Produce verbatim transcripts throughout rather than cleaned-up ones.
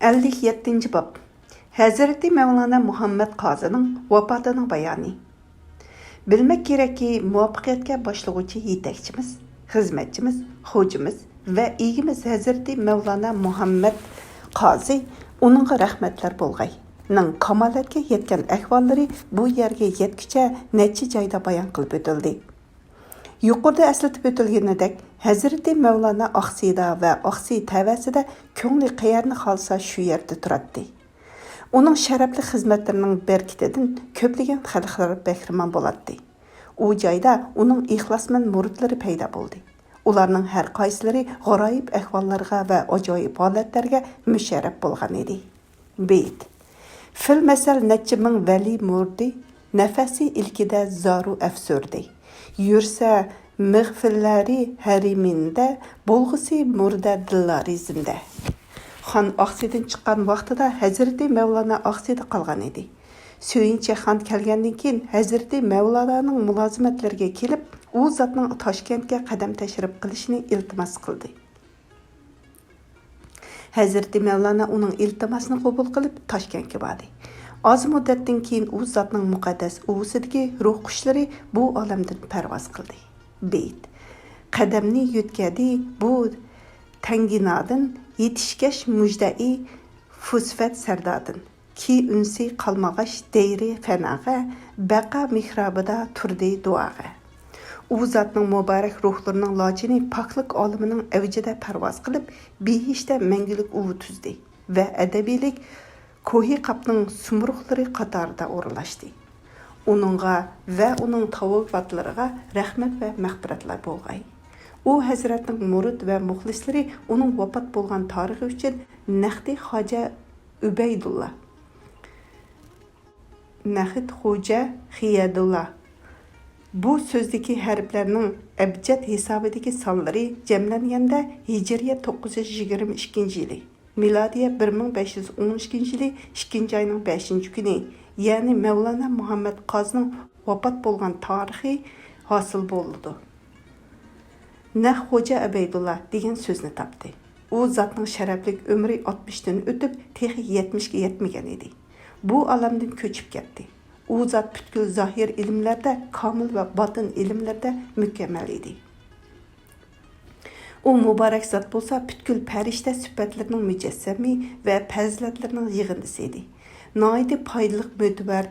ئەللىك يەتتىنچى باب. ھەزرىتى مەۋلانا مۇھەممەد قازىنىڭ ۋاپاتىنىڭ بايانى. بىلمەك كېرەككى، مۇۋەپپەقىيەتكە باشلىغۇچى يېتەكچىمىز، خىزمەتچىمىز، خوجىمىز ۋە ئىگىمىز ھەزرىتى مەۋلانا مۇھەممەد قازى، ئۇنىڭغا رەھمەتلەر بولغاي، نىڭ كامالەتكە يەتكەن ئەھۋاللىرى بۇ يەرگە يەتكۈچە نەچچە جايدا بايان قىلىپ ئۆتۈلدى. يۇقىرىدا ئەسلىتىپ ئۆتۈلگىنىدەك، ھەزرىتى مەۋلانا ئاقسىدا ۋە ئاقسى تەۋەسىدە كۆڭلى قەيەرنى خالىسا شۇ يەردە تۇراتتى. ئۇنىڭ شەرەپلىك خىزمەتلىرىنىڭ بەرىكىتىدىن كۆپلىگەن خەلقلەر بەھرىمەن بولاتتى. ئۇ جايدا ئۇنىڭ ئىخلاسمەن مۇرىتلىرى پەيدا بولدى. ئۇلارنىڭ ھەر قايسىلىرى غارايىپ ئەھۋاللارغا ۋە ئاجايىپ ھالەتلەرگە مۇشەررەپ بولغان ئىدى. بېيىت. فىل مەسەل نەچچە مىڭ ۋەلى مۇردى، نەفەسى ئىلكىدە زارۇ ئەفسۇردى. يۈرسە مىغفىللەرى ھەرىمىندە، بولغۇسى مۇردە دىللارى زىندە. خان ئاقسىدىن چىققان ۋاقتىدا ھەزرىتى مەۋلانا ئاقسىدا قالغان ئىدى. سۆيۈنچى خان كەلگەندىن كېيىن ھەزرىتى مەۋلانانىڭ مۇلازىمەتلىرىگە كېلىپ، ئۇ زاتنىڭ تاشكەنتكە قەدەم تەشرىپ قىلىشىنى ئىلتىماس قىلدى. ھەزرىتى مەۋلانا ئۇنىڭ ئىلتىماسىنى قوبۇل قىلىپ، تاشكەنتكە باردى. ئاز مۇددەتتىن كېيىن ئۇ زاتنىڭ مۇقەددەس ئۇۋىسىدىكى روھ قۇشلىرى بۇ ئالەمدىن پەرۋاز قىلدى. بېيىت. قەدەمنى يۆتكەدى بۇ تەڭگىنادىن، يېتىشكەچ مۇژدەئى فۇسفەت سەردادىن. كى ئۈنسى قالمىغاچ دەيرى فەناغا، بەقا مېھرابىدا تۇردى دۇئاغا. ئۇ زاتنىڭ مۇبارەك روھلىرىنىڭ لاچىنى پاكلىق ئالىمىنىڭ ئەۋجىدە پەرۋاز قىلىپ، بېھىشتە مەڭگۈلۈك ئۇۋا تۈزدى ۋە ئەبەدىيلىك كوھىقاپنىڭ سۇمرۇغلىرى قاتارىدا ئورۇنلاشتى. ئۇنىڭغا ۋە ئۇنىڭ تاۋابىئاتلىرىغا رەھمەت ۋە مەغپىرەتلەر بولغاي. ئۇ ھەزرەتنىڭ مۇرىت ۋە مۇخلىسلىرى ئۇنىڭ ۋاپات بولغان تارىخى ئۈچۈن نەختى خاجە ئۈبەيدۇللا، نەخت خوجە خىيەدۇللا. بۇ سۆزدىكى ھەرپلەرنىڭ ئەبجەد ھېسابىدىكى سانلىرى جەملەنگەندە، ھىجرىيە توققۇز يۈز يىگىرمە ئىككىنچى يىلى، مىلادىيە بىر مىڭ بەش يۈز ئون ئىككىنچى يىلى ئىككىنچى ئاينىڭ بەشىنچى كۈنى، يەنى مەۋلانا مۇھەممەد قازىنىڭ ۋاپات بولغان تارىخى ھاسىل بولىدۇ. نەق خوجا ئەبەيدۇللا دېگەن سۆزنى تاپتى. ئۇ زاتنىڭ شەرەپلىك ئۆمرى ئاتمىشتىن ئۆتۈپ، تېخى يەتمىشكە يەتمىگەن ئىدى. بۇ ئالەمدىن كۆچۈپ كەتتى. ئۇ زات پۈتكۈل زاھىر ئىلىملەردە كامىل ۋە باتىن ئىلىملەردە مۇكەممەل ئىدى. ئۇ مۇبارەك زات بولسا پۈتكۈل پەرىشتە سۈپەتلىرىنىڭ مۇجەسسەمى ۋە پەزىلەتلىرىنىڭ يىغىندىسى ئىدى. ناھايىتى پايدىلىق مۆتىۋەر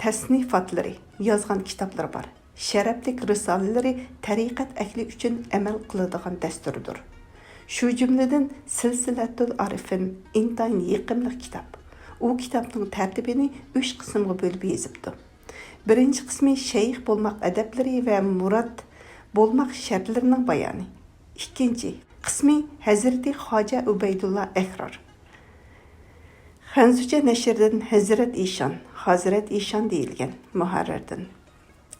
تەسنىفاتلىرى، يازغان كىتابلىرى بار. شەرەپلىك رىسالىلىرى تەرىقەت ئەھلى ئۈچۈن ئەمەل قىلىدىغان دەستۇردۇر. شۇ جۈملىدىن سىلسىلەتۇل ئارىفىن ئىنتايىن يېقىملىق كىتاب. ئۇ كىتابنىڭ تەرتىپىنى ئۈچ قىسىمغا بۆلۈپ يېزىپتۇ. بىرىنچى قىسمى شەيخ بولماق ئەدەپلىرى ۋە مۇراد بولماق شەرتلىرىنىڭ بايانى. ئىككىنچى قىسمى ھەزرىتى خاجە ئۇبەيدۇللا ئەھرار. خەنزۇچە نەشردىن ھەزرەت ئىشان، خازرەت ئىشان دېيىلگەن مۇھەررىردىن.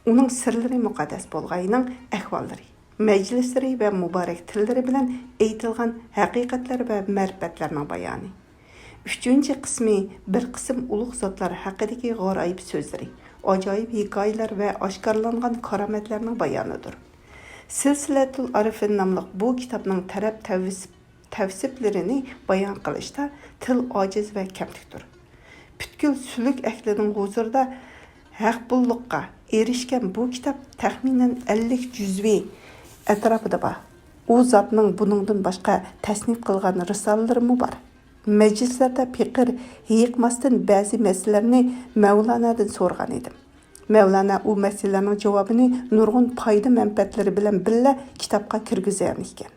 ئۇنىڭ سىرلىرى مۇقەددەس بولغاينىڭ ئەھۋاللىرى، مەجلىسلىرى ۋە مۇبارەك تىللىرى بىلەن ئېيتىلغان ھەقىقەتلەر ۋە مەرىپەتلەرنىڭ بايانى. ئۈچىنچى قىسمى بىر قىسىم ئۇلۇغ زاتلار ھەققىدىكى غارايىپ سۆزلىرى، ئاجايىپ ھېكايىلەر ۋە ئاشكارىلانغان كارامەتلەرنىڭ بايانىدۇر. سىلسىلەتۇل ئارىفىن ناملىق بۇ كىتابنىڭ تەرەپ تەۋسىپ-، تەۋسىپلىرىنى بايان قىلىشتا تىل ئاجىز ۋە كەمتۈكتۇر. پۈتكۈل سۈلۈك ئەھلىنىڭ ھۇزۇرىدا ھەقبۇللۇققا ئېرىشكەن بۇ كىتاب تەخمىنەن ئەللىك جۈزۋى ئەتراپىدا بار. ئۇ زاتنىڭ بۇنىڭدىن باشقا تەسنىپ قىلغان رىسالىلىرىمۇ بار. مەجلىسلەردە پېقىر ھېيىقماستىن بەزى مەسىلىلەرنى مەۋلانادىن سورىغان ئىدىم. مەۋلانا ئۇ مەسىلىلەرنىڭ جاۋابىنى نۇرغۇن پايدا-مەنپەئەتلىرى بىلەن بىللە كىتابقا كىرگۈزگەن ئىكەن.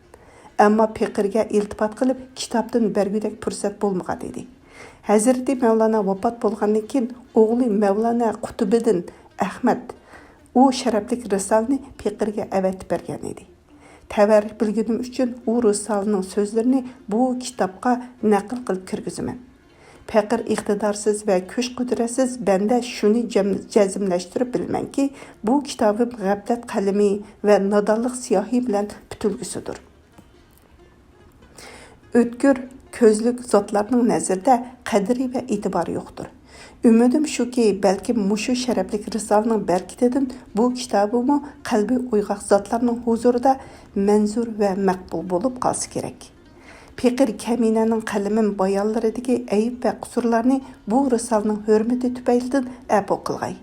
ئەمما پېقىرگە ئىلتىپات قىلىپ، كىتابتىن بەرگۈدەك پۇرسەت بولمىغان ئىدى. ھەزرىتى مەۋلانا ۋاپات بولغاندىن كېيىن، ئوغلى مەۋلانا قۇتۇبىدىن ئەخمەت ئۇ شەرەپلىك رىسالىنى پېقىرگە ئەۋەتىپ بەرگەن ئىدى. تەۋەررۈك بىلگىنىم ئۈچۈن ئۇ رىسالىنىڭ سۆزلىرىنى بۇ كىتابقا نەقىل قىلىپ كىرگۈزىمەن. پېقىر ئىقتىدارسىز ۋە كۈچ-قۇدرەتسىز بەندە شۇنى جەم-، جەزملەشتۈرۈپ بىلىمەنكى، بۇ كىتابىم غەپلەت قەلىمى ۋە نادانلىق سىياھى بىلەن پۈتۈلگۈسىدۇر. ئۆتكۈر كۆزلۈك زاتلارنىڭ نەزىرىدە قەدرى ۋە ئېتىبارى يوقتۇر. ئۈمىدىم شۇكى، بەلكىم مۇشۇ شەرەپلىك رىسالىنىڭ بەرىكىتىدىن بۇ كىتابىمۇ قەلبى ئويغاق زاتلارنىڭ ھۇزۇرىدا مەنزۇر ۋە مەقبۇل بولۇپ قالسا كېرەك. پېقىر كەمىنەنىڭ قەلىمىم بايانلىرىدىكى ئەيىب ۋە قۇسۇرلارنى بۇ رىسالىنىڭ ھۆرمىتى تۈپەيلىدىن ئەپۇ قىلغاي.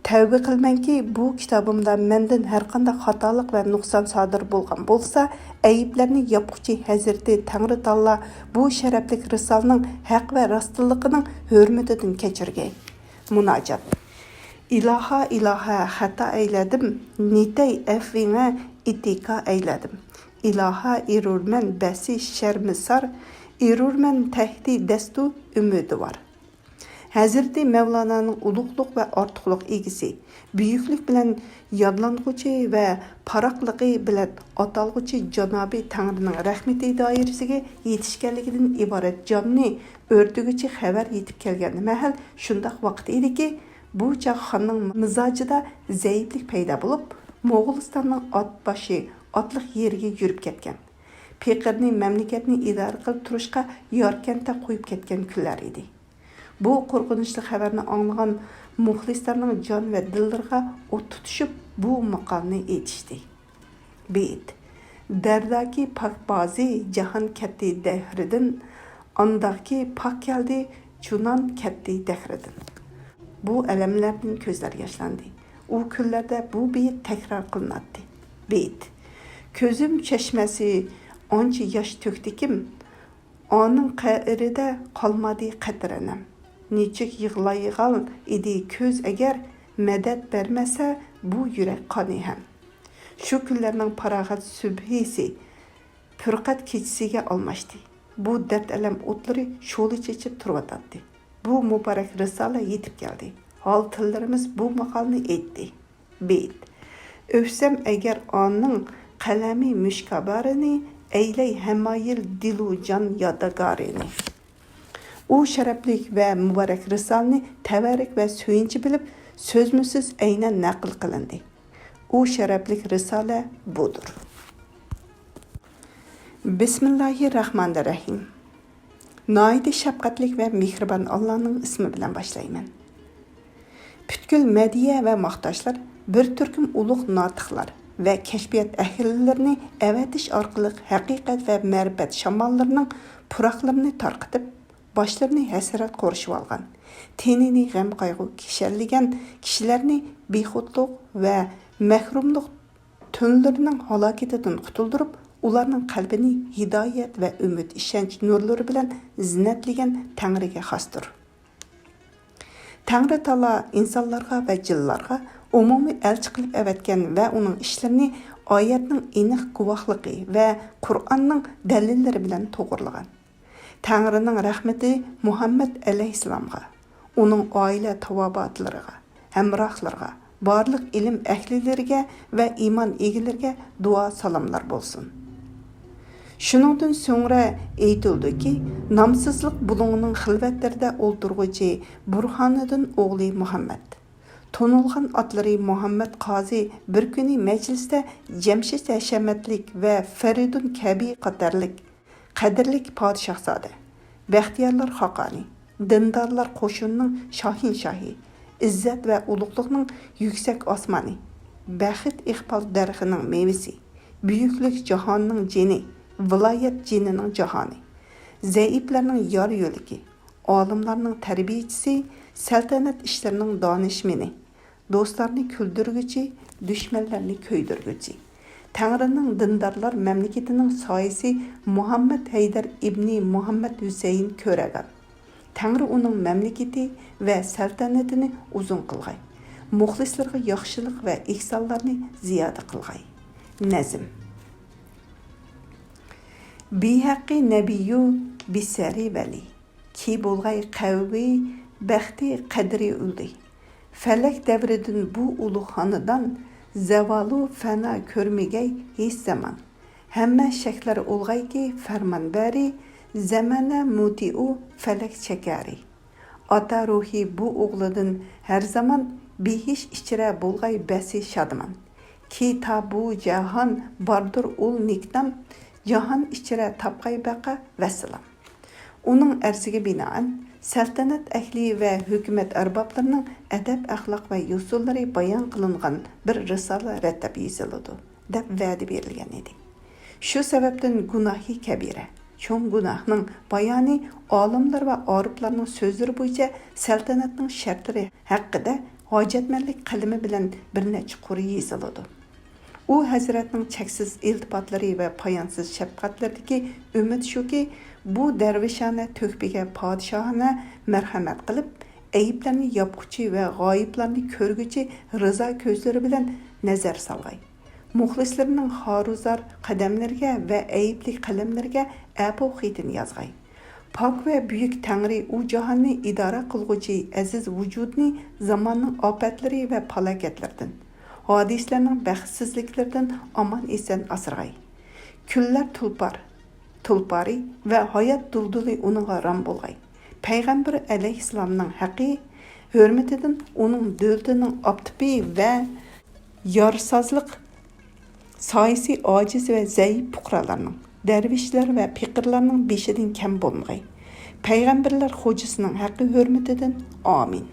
تەۋبە قىلىمەنكى، بۇ كىتابىمدا مەندىن ھەرقانداق خاتالىق ۋە نۇقسان سادىر بولغان بولسا، ئەيىبلەرنى ياپقۇچى ھەزرىتى تەڭرىتائالا بۇ شەرەپلىك رىسالىنىڭ ھەق ۋە راستلىقىنىڭ ھۆرمىتىدىن كەچۈرگەي. مۇناجات. ئىلاھا، ئىلاھە، خاتا ئەيلەدىم، نېتەي ئەفۋىڭە ئىتىكا ئەيلەدىم. ئىلاھا، ئېرۇرمەن بەسى شەرمىسار، ئېرۇرمەن تەھدى دەستۇ ئۈمىدۋار. ھەزرىتى مەۋلانانىڭ ئۇلۇغلۇق ۋە ئارتۇقلۇق ئىگىسى، بۈيۈكلۈك بىلەن يادلانغۇچى ۋە پاراقلىقى بىلەن ئاتالغۇچى جانابى تەڭرىنىڭ رەھمىتى دائىرىسىگە يېتىشكەنلىكىدىن ئىبارەت جاننى ئۆرتىگۈچى خەۋەر يېتىپ كەلگەن مەھەل شۇنداق ۋاقىت ئىدىكى، بۇ چاغ خاننىڭ مىزاجىدا زەئىپلىك پەيدا بولۇپ، موغۇلىستاننىڭ ئات باشى ئاتلىق يېرىگە يۈرۈپ كەتكەن. پېقىرنى مەملىكەتنى ئىدارە قىلىپ تۇرۇشقا ياركەنتتە قويۇپ كەتكەن كۈنلەر ئىدى. بۇ قورقۇنچلۇق خەۋەرنى ئاڭلىغان مۇخلىسلارنىڭ جان ۋە دىللىرىغا ئوت تۇتۇشۇپ، بۇ ماقالىنى ئېيتىشتى. بېيىت. دەرداكى پاك بازى جاھان كەتتى دەھرىدىن، ئانداقكى پاك كەلدى چۇنان كەتتى دەھرىدىن. بۇ ئەلەملەردىن كۆزلەر ياشلاندى. ئۇ كۈنلەردە بۇ بېيىت تەكرار قىلىناتتى. بېيىت. كۆزۈم چەشمەسى ئانچە ياش تۆكتىكىم، ئانىڭ قەئىرىدە قالمىدى قەترە نەم. نېچۈك يىغلايدىغان ئىدى كۆز ئەگەر، مەدەت بەرمىسە بۇ يۈرەك قانى ھەم. شۇ كۈنلەرنىڭ پاراغەت سۈبھىسى پۇرقەت كېچىسىگە ئالماشتى. بۇ دەرد-ئەلەم ئوتلىرى شولا چېچىپ تۇرۇۋاتاتتى. بۇ مۇبارەك رىسالە يېتىپ كەلدى. ھال تىللىرىمىز بۇ ماقالىنى ئېيتتى. بېيىت. ئۆپسەم ئەگەر ئانىڭ قەلەمى مۈشكابارىنى، ئەيلەي ھەمايىل دىلۇ جان يادىگارىنى. ئۇ شەرەپلىك ۋە مۇبارەك رىسالىنى تەۋەررۈك ۋە سۆيۈنچ بىلىپ، سۆزمۇسۆز ئەينەن نەقىل قىلىندى. ئۇ شەرەپلىك رىسالە بۇدۇر. بىسمىللاھىررەھمانىررەھىم. ناھايىتى شەپقەتلىك ۋە مېھرىبان ئاللانىڭ ئىسمى بىلەن باشلايمەن. پۈتكۈل مەدھىيە ۋە ماختاشلار، بىر تۈركۈم ئۇلۇغ ناتىقلار ۋە كەشپىيات ئەھلىلىرىنى ئەۋەتىش ئارقىلىق ھەقىقەت ۋە مەرىپەت شاماللىرىنىڭ پۇراقلىرىنى تارقىتىپ، باشلىرىنى ھەسرەت قورشىۋالغان، تېنىنى غەم-قايغۇ كىشەنلىگەن كىشىلەرنى بىخۇدلۇق ۋە مەھرۇملۇق تۈنلىرىنىڭ ھالاكىتىدىن قۇتۇلدۇرۇپ، ئۇلارنىڭ قەلبىنى ھىدايەت ۋە ئۈمىد، ئىشەنچ نۇرلىرى بىلەن زىننەتلىگەن تەڭرىگە خاستۇر. تەڭرىتائالا ئىنسانلارغا ۋە جىنلارغا ئومۇمىي ئەلچى قىلىپ ئەۋەتكەن ۋە ئۇنىڭ ئىشلىرىنى ئايەتنىڭ ئېنىق گۇۋاھلىقى ۋە قۇرئاننىڭ دەلىللىرى بىلەن توغرىلىغان. تەڭرىنىڭ رەھمىتى مۇھەممەد ئەلەيھىسسالامغا، ئۇنىڭ ئائىلە تاۋابىئاتلىرىغا، ھەمراھلىرىغا، بارلىق ئىلىم ئەھلىلىرىگە ۋە ئىمان ئىگىلىرىگە دۇئا سالاملار بولسۇن. شۇنىڭدىن سۆڭرە ئېيتىلدىكى، نامسىزلىق بۇلۇڭىنىڭ خىلۋەتلىرىدە ئولتۇرغۇچى بۇرھانىدىن ئوغلى مۇھەممەد. تونۇلغان ئاتلىرى مۇھەممەد قازى بىر كۈنى مەجلىستە جەمشىت ھەشەمەتلىك ۋە فەرىدۇن كەبى قاتارلىق قەدىرلىك پادىشاھزادە، بەختىيارلار خاقانى، دىندارلار قوشۇنىنىڭ شاھىنشاھى، ئىززەت ۋە ئۇلۇغلۇقنىڭ يۈكسەك ئاسمانى، بەخت ئىقبال دەرىخىنىڭ مېۋىسى، بۈيۈكلۈك جاھاننىڭ جېنى، ۋىلايەت جېنىنىڭ جاھانى، زەئىپلەرنىڭ يار يۆلىكى، ئالىملارنىڭ تەربىيىچىسى، سەلتەنەت ئىشلىرىنىڭ دانىشمىنى، دوستلارنى كۈلدۈرگۈچى، دۈشمەنلەرنى كۆيدۈرگۈچى. تەڭرىنىڭ دىندارلار مەملىكىتىنىڭ سايىسى مۇھەممەد ھەيدەر ئىبنى مۇھەممەد ھۈسەيىن كۆرەگان. تەڭرى ئۇنىڭ مەملىكىتى ۋە سەلتەنىتىنى ئۇزۇن قىلغاي. مۇخلىسلىرىغا ياخشىلىق ۋە ئېھسانلارنى زىيادە قىلغاي. نەزم. بىھەققى نەبىيۇ بىسەرى ۋەلى. كى بولغاي قەۋمى بەختى قەدرى ئۈلى. فەلەك دەۋرىدىن بۇ ئۇلۇغ خانىدان، زەۋالۇ فەنا كۆرمىگەي ھېچ زامان. ھەممە شەكلەر ئولغايكى فەرمانبەرى، زەمانە مۇتىئۇ فەلەك چەكەرى. ئاتا روھى بۇ ئوغلىدىن ھەر زامان، بېھىش ئىچرە بولغاي بەسى شادىمان. كى تا بۇ جاھان باردۇر ئۇل نىكنام، جاھان ئىچرە تاپقاي بەقە ۋەسسالام. ئۇنىڭ ئەرزىگە بىنائەن، سەلتەنەت ئەھلى ۋە ھۆكۈمەت ئەربابلىرىنىڭ ئەدەپ-ئەخلاق ۋە يوسۇنلىرى بايان قىلىنغان بىر رىسالە رەتەپ يېزىلىدۇ، دەپ ۋەدە بېرىلگەن ئىدى. شۇ سەۋەبتىن گۇناھى كەبىرە، چوڭ گۇناھنىڭ بايانى ئالىملار ۋە ئارىپلارنىڭ سۆزلىرى بويىچە سەلتەنەتنىڭ شەرتلىرى ھەققىدە ھاجەتمەنلىك قەلىمى بىلەن بىر نەچچە قۇر يېزىلىدۇ. ئۇ ھەزرەتنىڭ چەكسىز ئىلتىپاتلىرى ۋە پايانسىز شەپقەتلىرىدىكى ئۈمىد شۇكى، بۇ دەرۋىشانە تۆھپىگە پادىشاھانە مەرھەمەت قىلىپ، ئەيىبلەرنى ياپقۇچى ۋە غايىبلارنى كۆرگۈچى رىزا كۆزلىرى بىلەن نەزەر سالغاي. مۇخلىسلىرىنىڭ خارۇزار قەدەملىرىگە ۋە ئەيىبلىك قەلەملىرىگە ئەپۇ خېتىنى يازغاي. پاك ۋە بۈيۈك تەڭرى ئۇ جاھاننى ئىدارە قىلغۇچى ئەزىز ۋۇجۇدنى زاماننىڭ ئاپەتلىرى ۋە پالاكەتلىرىدىن، ھادىسىلەرنىڭ بەختسىزلىكلىرىدىن ئامان-ئېسەن ئاسرىغاي. كۈنلەر تۇلپار، تۇلپارى ۋە ھايات دۇلدۇلى ئۇنىڭغا رام بولغاي. پەيغەمبەر ئەلەيھىسسالامنىڭ ھەققى ھۆرمىتىدىن ئۇنىڭ دۆلىتىنىڭ ئاپتىپى ۋە يارسازلىق سايىسى ئاجىز ۋە زەئىپ پۇقرالارنىڭ، دەرۋىشلەر ۋە پېقىرلارنىڭ بېشىدىن كەم بولمىغاي. پەيغەمبەرلەر خوجىسىنىڭ ھەققى ھۆرمىتىدىن. ئامىن.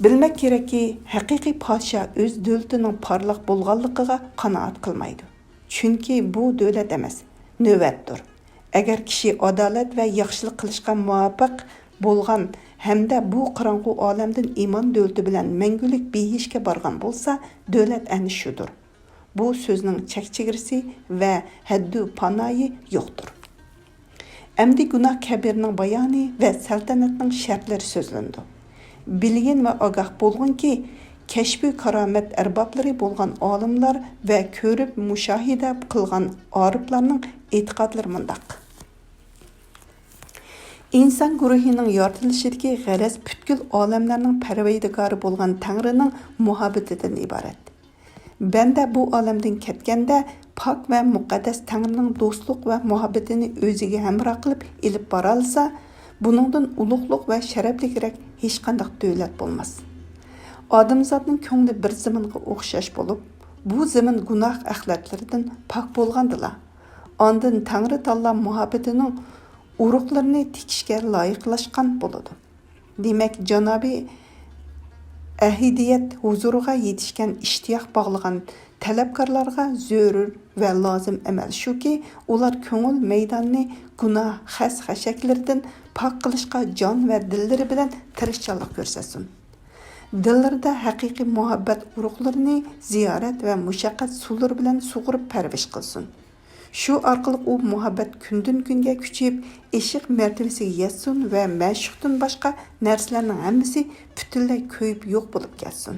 بىلمەك كېرەككى، ھەقىقىي پادىشاھ ئۆز دۆلىتىنىڭ پارلاق بولغانلىقىغا قانائەت قىلمايدۇ. چۈنكى بۇ دۆلەت ئەمەس، نۆۋەتتۇر. ئەگەر كىشى ئادالەت ۋە ياخشىلىق قىلىشقا مۇۋەپپەق بولغان ھەمدە بۇ قاراڭغۇ ئالەمدىن ئىمان دۆلىتى بىلەن مەڭگۈلۈك بېھىشكە بارغان بولسا، دۆلەت ئەنە شۇدۇر. بۇ سۆزنىڭ چەك-چېگرىسى ۋە ھەددۇ پانايى يوقتۇر. ئەمدى گۇناھ كەبىرىنىڭ بايانى ۋە سەلتەنەتنىڭ شەرتلىرى سۆزلىنىدۇ. بىلگىن ۋە ئاگاھ بولغىنكى، كەشپى كارامەت ئەربابلىرى بولغان ئالىملار ۋە كۆرۈپ مۇشاھىدە قىلغان ئارىپلارنىڭ ئېتىقادلىرى مۇنداق. ئىنسان گۇرۇھىنىڭ يارىتىلىشىدىكى غەرەز پۈتكۈل ئالەملەرنىڭ پەرۋەردىگارى بولغان تەڭرىنىڭ مۇھەببىتىدىن ئىبارەت. بەندە بۇ ئالەمدىن كەتكەندە، پاك ۋە مۇقەددەس تەڭرىنىڭ دوستلۇق ۋە مۇھەببىتىنى ئۆزىگە ھەمراھ قىلىپ ئېلىپ بارالىسا، بۇنىڭدىن ئۇلۇغلۇق ۋە شەرەپلىكرەك ھېچقانداق دۆلەت بولماس. ئادەمزاتنىڭ كۆڭلى بىر زېمىنغا ئوخشاش بولۇپ، بۇ زېمىن گۇناھ ئەخلەتلىرىدىن پاك بولغاندىلا، ئاندىن تەڭرى تاللا مۇھەببىتىنىڭ ئۇرۇقلىرىنى تىكىشكە لايىقلاشقان بولىدۇ. دېمەك، جانابى ئەھدىيەت ھۇزۇرىغا يېتىشكەن ئىشتىياق باغلىغان تەلەپكارلارغا زۆرۈر ۋە لازىم ئەمەل شۇكى، ئۇلار كۆڭۈل مەيدانىنى گۇناھ خەس-خەشەكلىرىدىن پاك قىلىشقا جان ۋە دىللىرى بىلەن تىرىشچانلىق كۆرسەتسۇن. دىللىرىدا ھەقىقىي مۇھەببەت ئۇرۇقلىرىنى زىيارەت ۋە مۇشەققەت سۇلىرى بىلەن سۇغۇرۇپ پەرۋىش قىلسۇن. شۇ ئارقىلىق ئۇ مۇھەببەت كۈندىن-كۈنگە كۈچىيىپ، ئىشق مەرتىۋىسىگە يەتسۇن ۋە مەشۇقتىن باشقا نەرسىلەرنىڭ ھەممىسى پۈتۈنلەي كۆيۈپ يوق بولۇپ كەتسۇن.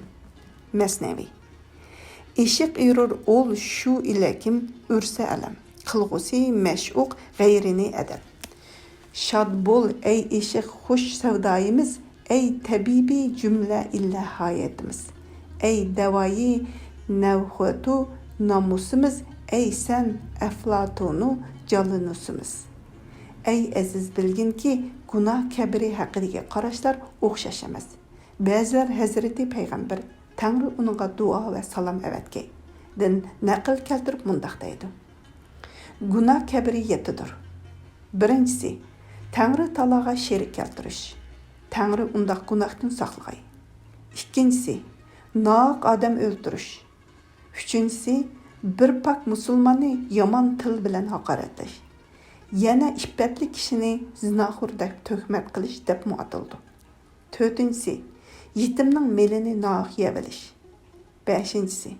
مەسنەۋى. ئىشق ئېرۇر ئول شۇ ئىلە كىم، ئۈرسە ئەلەم، قىلغۇسى مەشۇق غەيرىنى ئەدەپ. شاد بول، ئەي ئىشق، خۇش سەۋدايىمىز، ئەي تەبىبى جۈملە ئىللە ھاياتىمىز، ئەي داۋايى نەۋخۇتۇ نامۇسىمىز، ئەي سەن ئەفلاتۇنۇ جالىنۇسىمىز. ئەي ئەزىز، بىلگىنكى، گۇناھ كەبىرى ھەققىدىكى قاراشلار ئوخشاش ئەمەس. بەزىلەر ھەزرىتى پەيغەمبەر، تەڭرى ئۇنىڭغا دۇئا ۋە سالام ئەۋەتكەي، دىن نەقىل كەلتۈرۈپ مۇنداق دەيدۇ: گۇناھ كەبىرى يەتتىدۇر. بىرىنچىسى، تەڭرى تالاغا شېرىك كەلتۈرۈش. تەڭرى ئۇنداق گۇناھتىن ساقلىغاي. ئىككىنچىسى، ناھەق ئادەم ئۆلتۈرۈش. ئۈچىنچىسى، بىر پاك مۇسۇلماننى يامان تىل بىلەن ھاقارەتلەش. يەنە ئىپپەتلىك كىشىنى زىناخور دەپ تۆھمەت قىلىش دەپمۇ ئاتىلىدۇ. تۆتىنچىسى، يېتىمنىڭ مېلىنى ناھەق يەۋېلىش. بەشىنچىسى،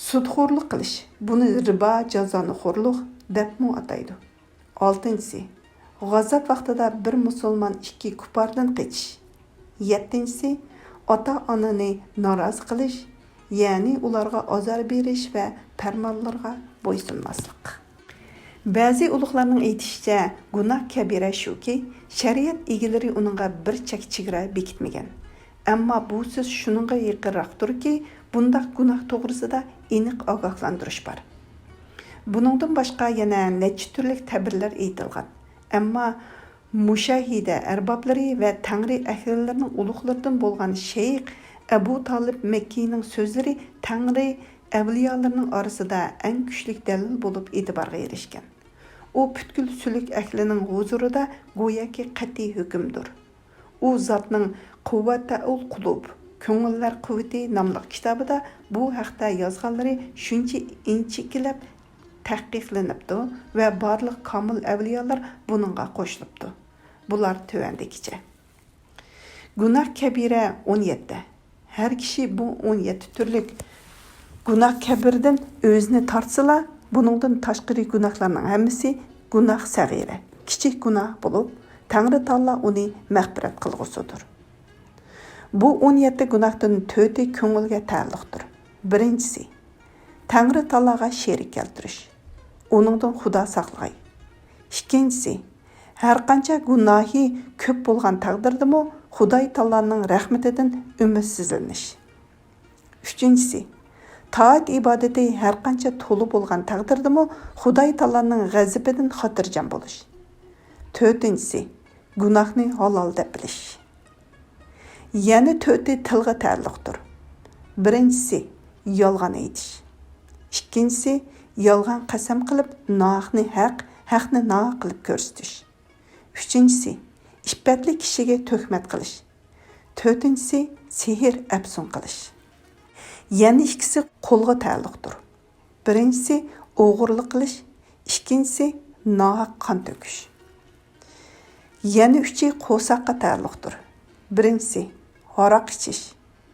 سۇدخورلۇق قىلىش. بۇنى رىبا جازانىخورلۇق دەپمۇ ئاتايدۇ. ئالتىنچىسى، غازات ۋاقتىدا بىر مۇسۇلمان ئىككى كۇپپاردىن قېچىش. يەتتىنچىسى، ئاتا-ئانىنى نارازى قىلىش، يەنى ئۇلارغا ئازار بېرىش ۋە پەرمانلىرىغا بويسۇنماسلىق. بەزى ئۇلۇغلارنىڭ ئېيتىشىچە، گۇناھ كەبىرە شۇكى، شەرىئەت ئىگىلىرى ئۇنىڭغا بىر چەك-چېگرا بېكىتمىگەن. ئەمما بۇ سۆز شۇنىڭغا يېقىنراقتۇركى، بۇنداق گۇناھ توغرىسىدا ئېنىق ئاگاھلاندۇرۇش بار. بۇنىڭدىن باشقا يەنە نەچچە تۈرلۈك تەبىرلەر ئېيتىلغان. ئەمما مۇشاھىدە ئەربابلىرى ۋە تەڭرى ئەھلىلىرىنىڭ ئۇلۇغلىرىدىن بولغان شەيخ ئەبۇ تالىپ مەككىنىڭ سۆزلىرى تەڭرى ئەۋلىيالىرىنىڭ ئارىسىدا ئەڭ كۈچلۈك دەلىل بولۇپ ئېتىبارغا ئېرىشكەن. ئۇ پۈتكۈل سۈلۈك ئەھلىنىڭ ھۇزۇرىدا گوياكى قەتئىي ھۆكۈمدۇر. ئۇ زاتنىڭ قۇۋۋەتەئۇل قۇلۇب، كۆڭۈللەر قۇۋۋىتى ناملىق كىتابىدا بۇ ھەقتە يازغانلىرى شۇنچە ئىنچىكىلەپ تەھقىقلىنىپتۇ ۋە بارلىق كامىل ئەۋلىيالار بۇنىڭغا قوشۇلۇپتۇ. بۇلار تۆۋەندىكىچە. گۇناھ كەبىرە ئون يەتتە. ھەر كىشى بۇ ئون يەتتە تۈرلۈك گۇناھ كەبىرىدىن ئۆزىنى تارتسىلا، بۇنىڭدىن تاشقىرى گۇناھلارنىڭ ھەممىسى گۇناھ سەغىرە، كىچىك گۇناھ بولۇپ، تەڭرى تائالا ئۇنى مەغپىرەت قىلغۇسىدۇر. بۇ ئون يەتتە گۇناھتىن تۆتى كۆڭۈلگە تەئەللۇقتۇر. بىرىنچىسى، تەڭرى تائالاغا شېرىك كەلتۈرۈش. ئۇنىڭدىن خۇدا ساقلىغاي. ئىككىنچىسى، ھەرقانچە گۇناھى كۆپ بولغان تەقدىردىمۇ خۇداي تائالانىڭ رەھمىتىدىن ئۈمىدسىزلىنىش. ئۈچىنچىسى، تائەت ئىبادىتى ھەرقانچە تولا بولغان تەقدىردىمۇ خۇداي تائالانىڭ غەزىپىدىن خاتىرجەم بولۇش. تۆتىنچىسى، گۇناھنى ھالال دەپ بىلىش. يەنە تۆتى تىلغا تەئەللۇقتۇر. بىرىنچىسى، يالغان ئېيتىش. ئىككىنچىسى، يالغان قەسەم قىلىپ، ناھەقنى ھەق، ھەقنى ناھەق قىلىپ كۆرسىتىش. ئۈچىنچىسى، ئىپپەتلىك كىشىگە تۆھمەت قىلىش. تۆتىنچىسى، سېھىر ئەپسۇن قىلىش. يەنە ئىككىسى قولغا تەئەللۇقتۇر. بىرىنچىسى، ئوغرىلىق قىلىش، ئىككىنچىسى، ناھەق قان تۆكۈش. يەنە ئۈچى قورساققا تەئەللۇقتۇر. بىرىنچىسى، ھاراق ئىچىش.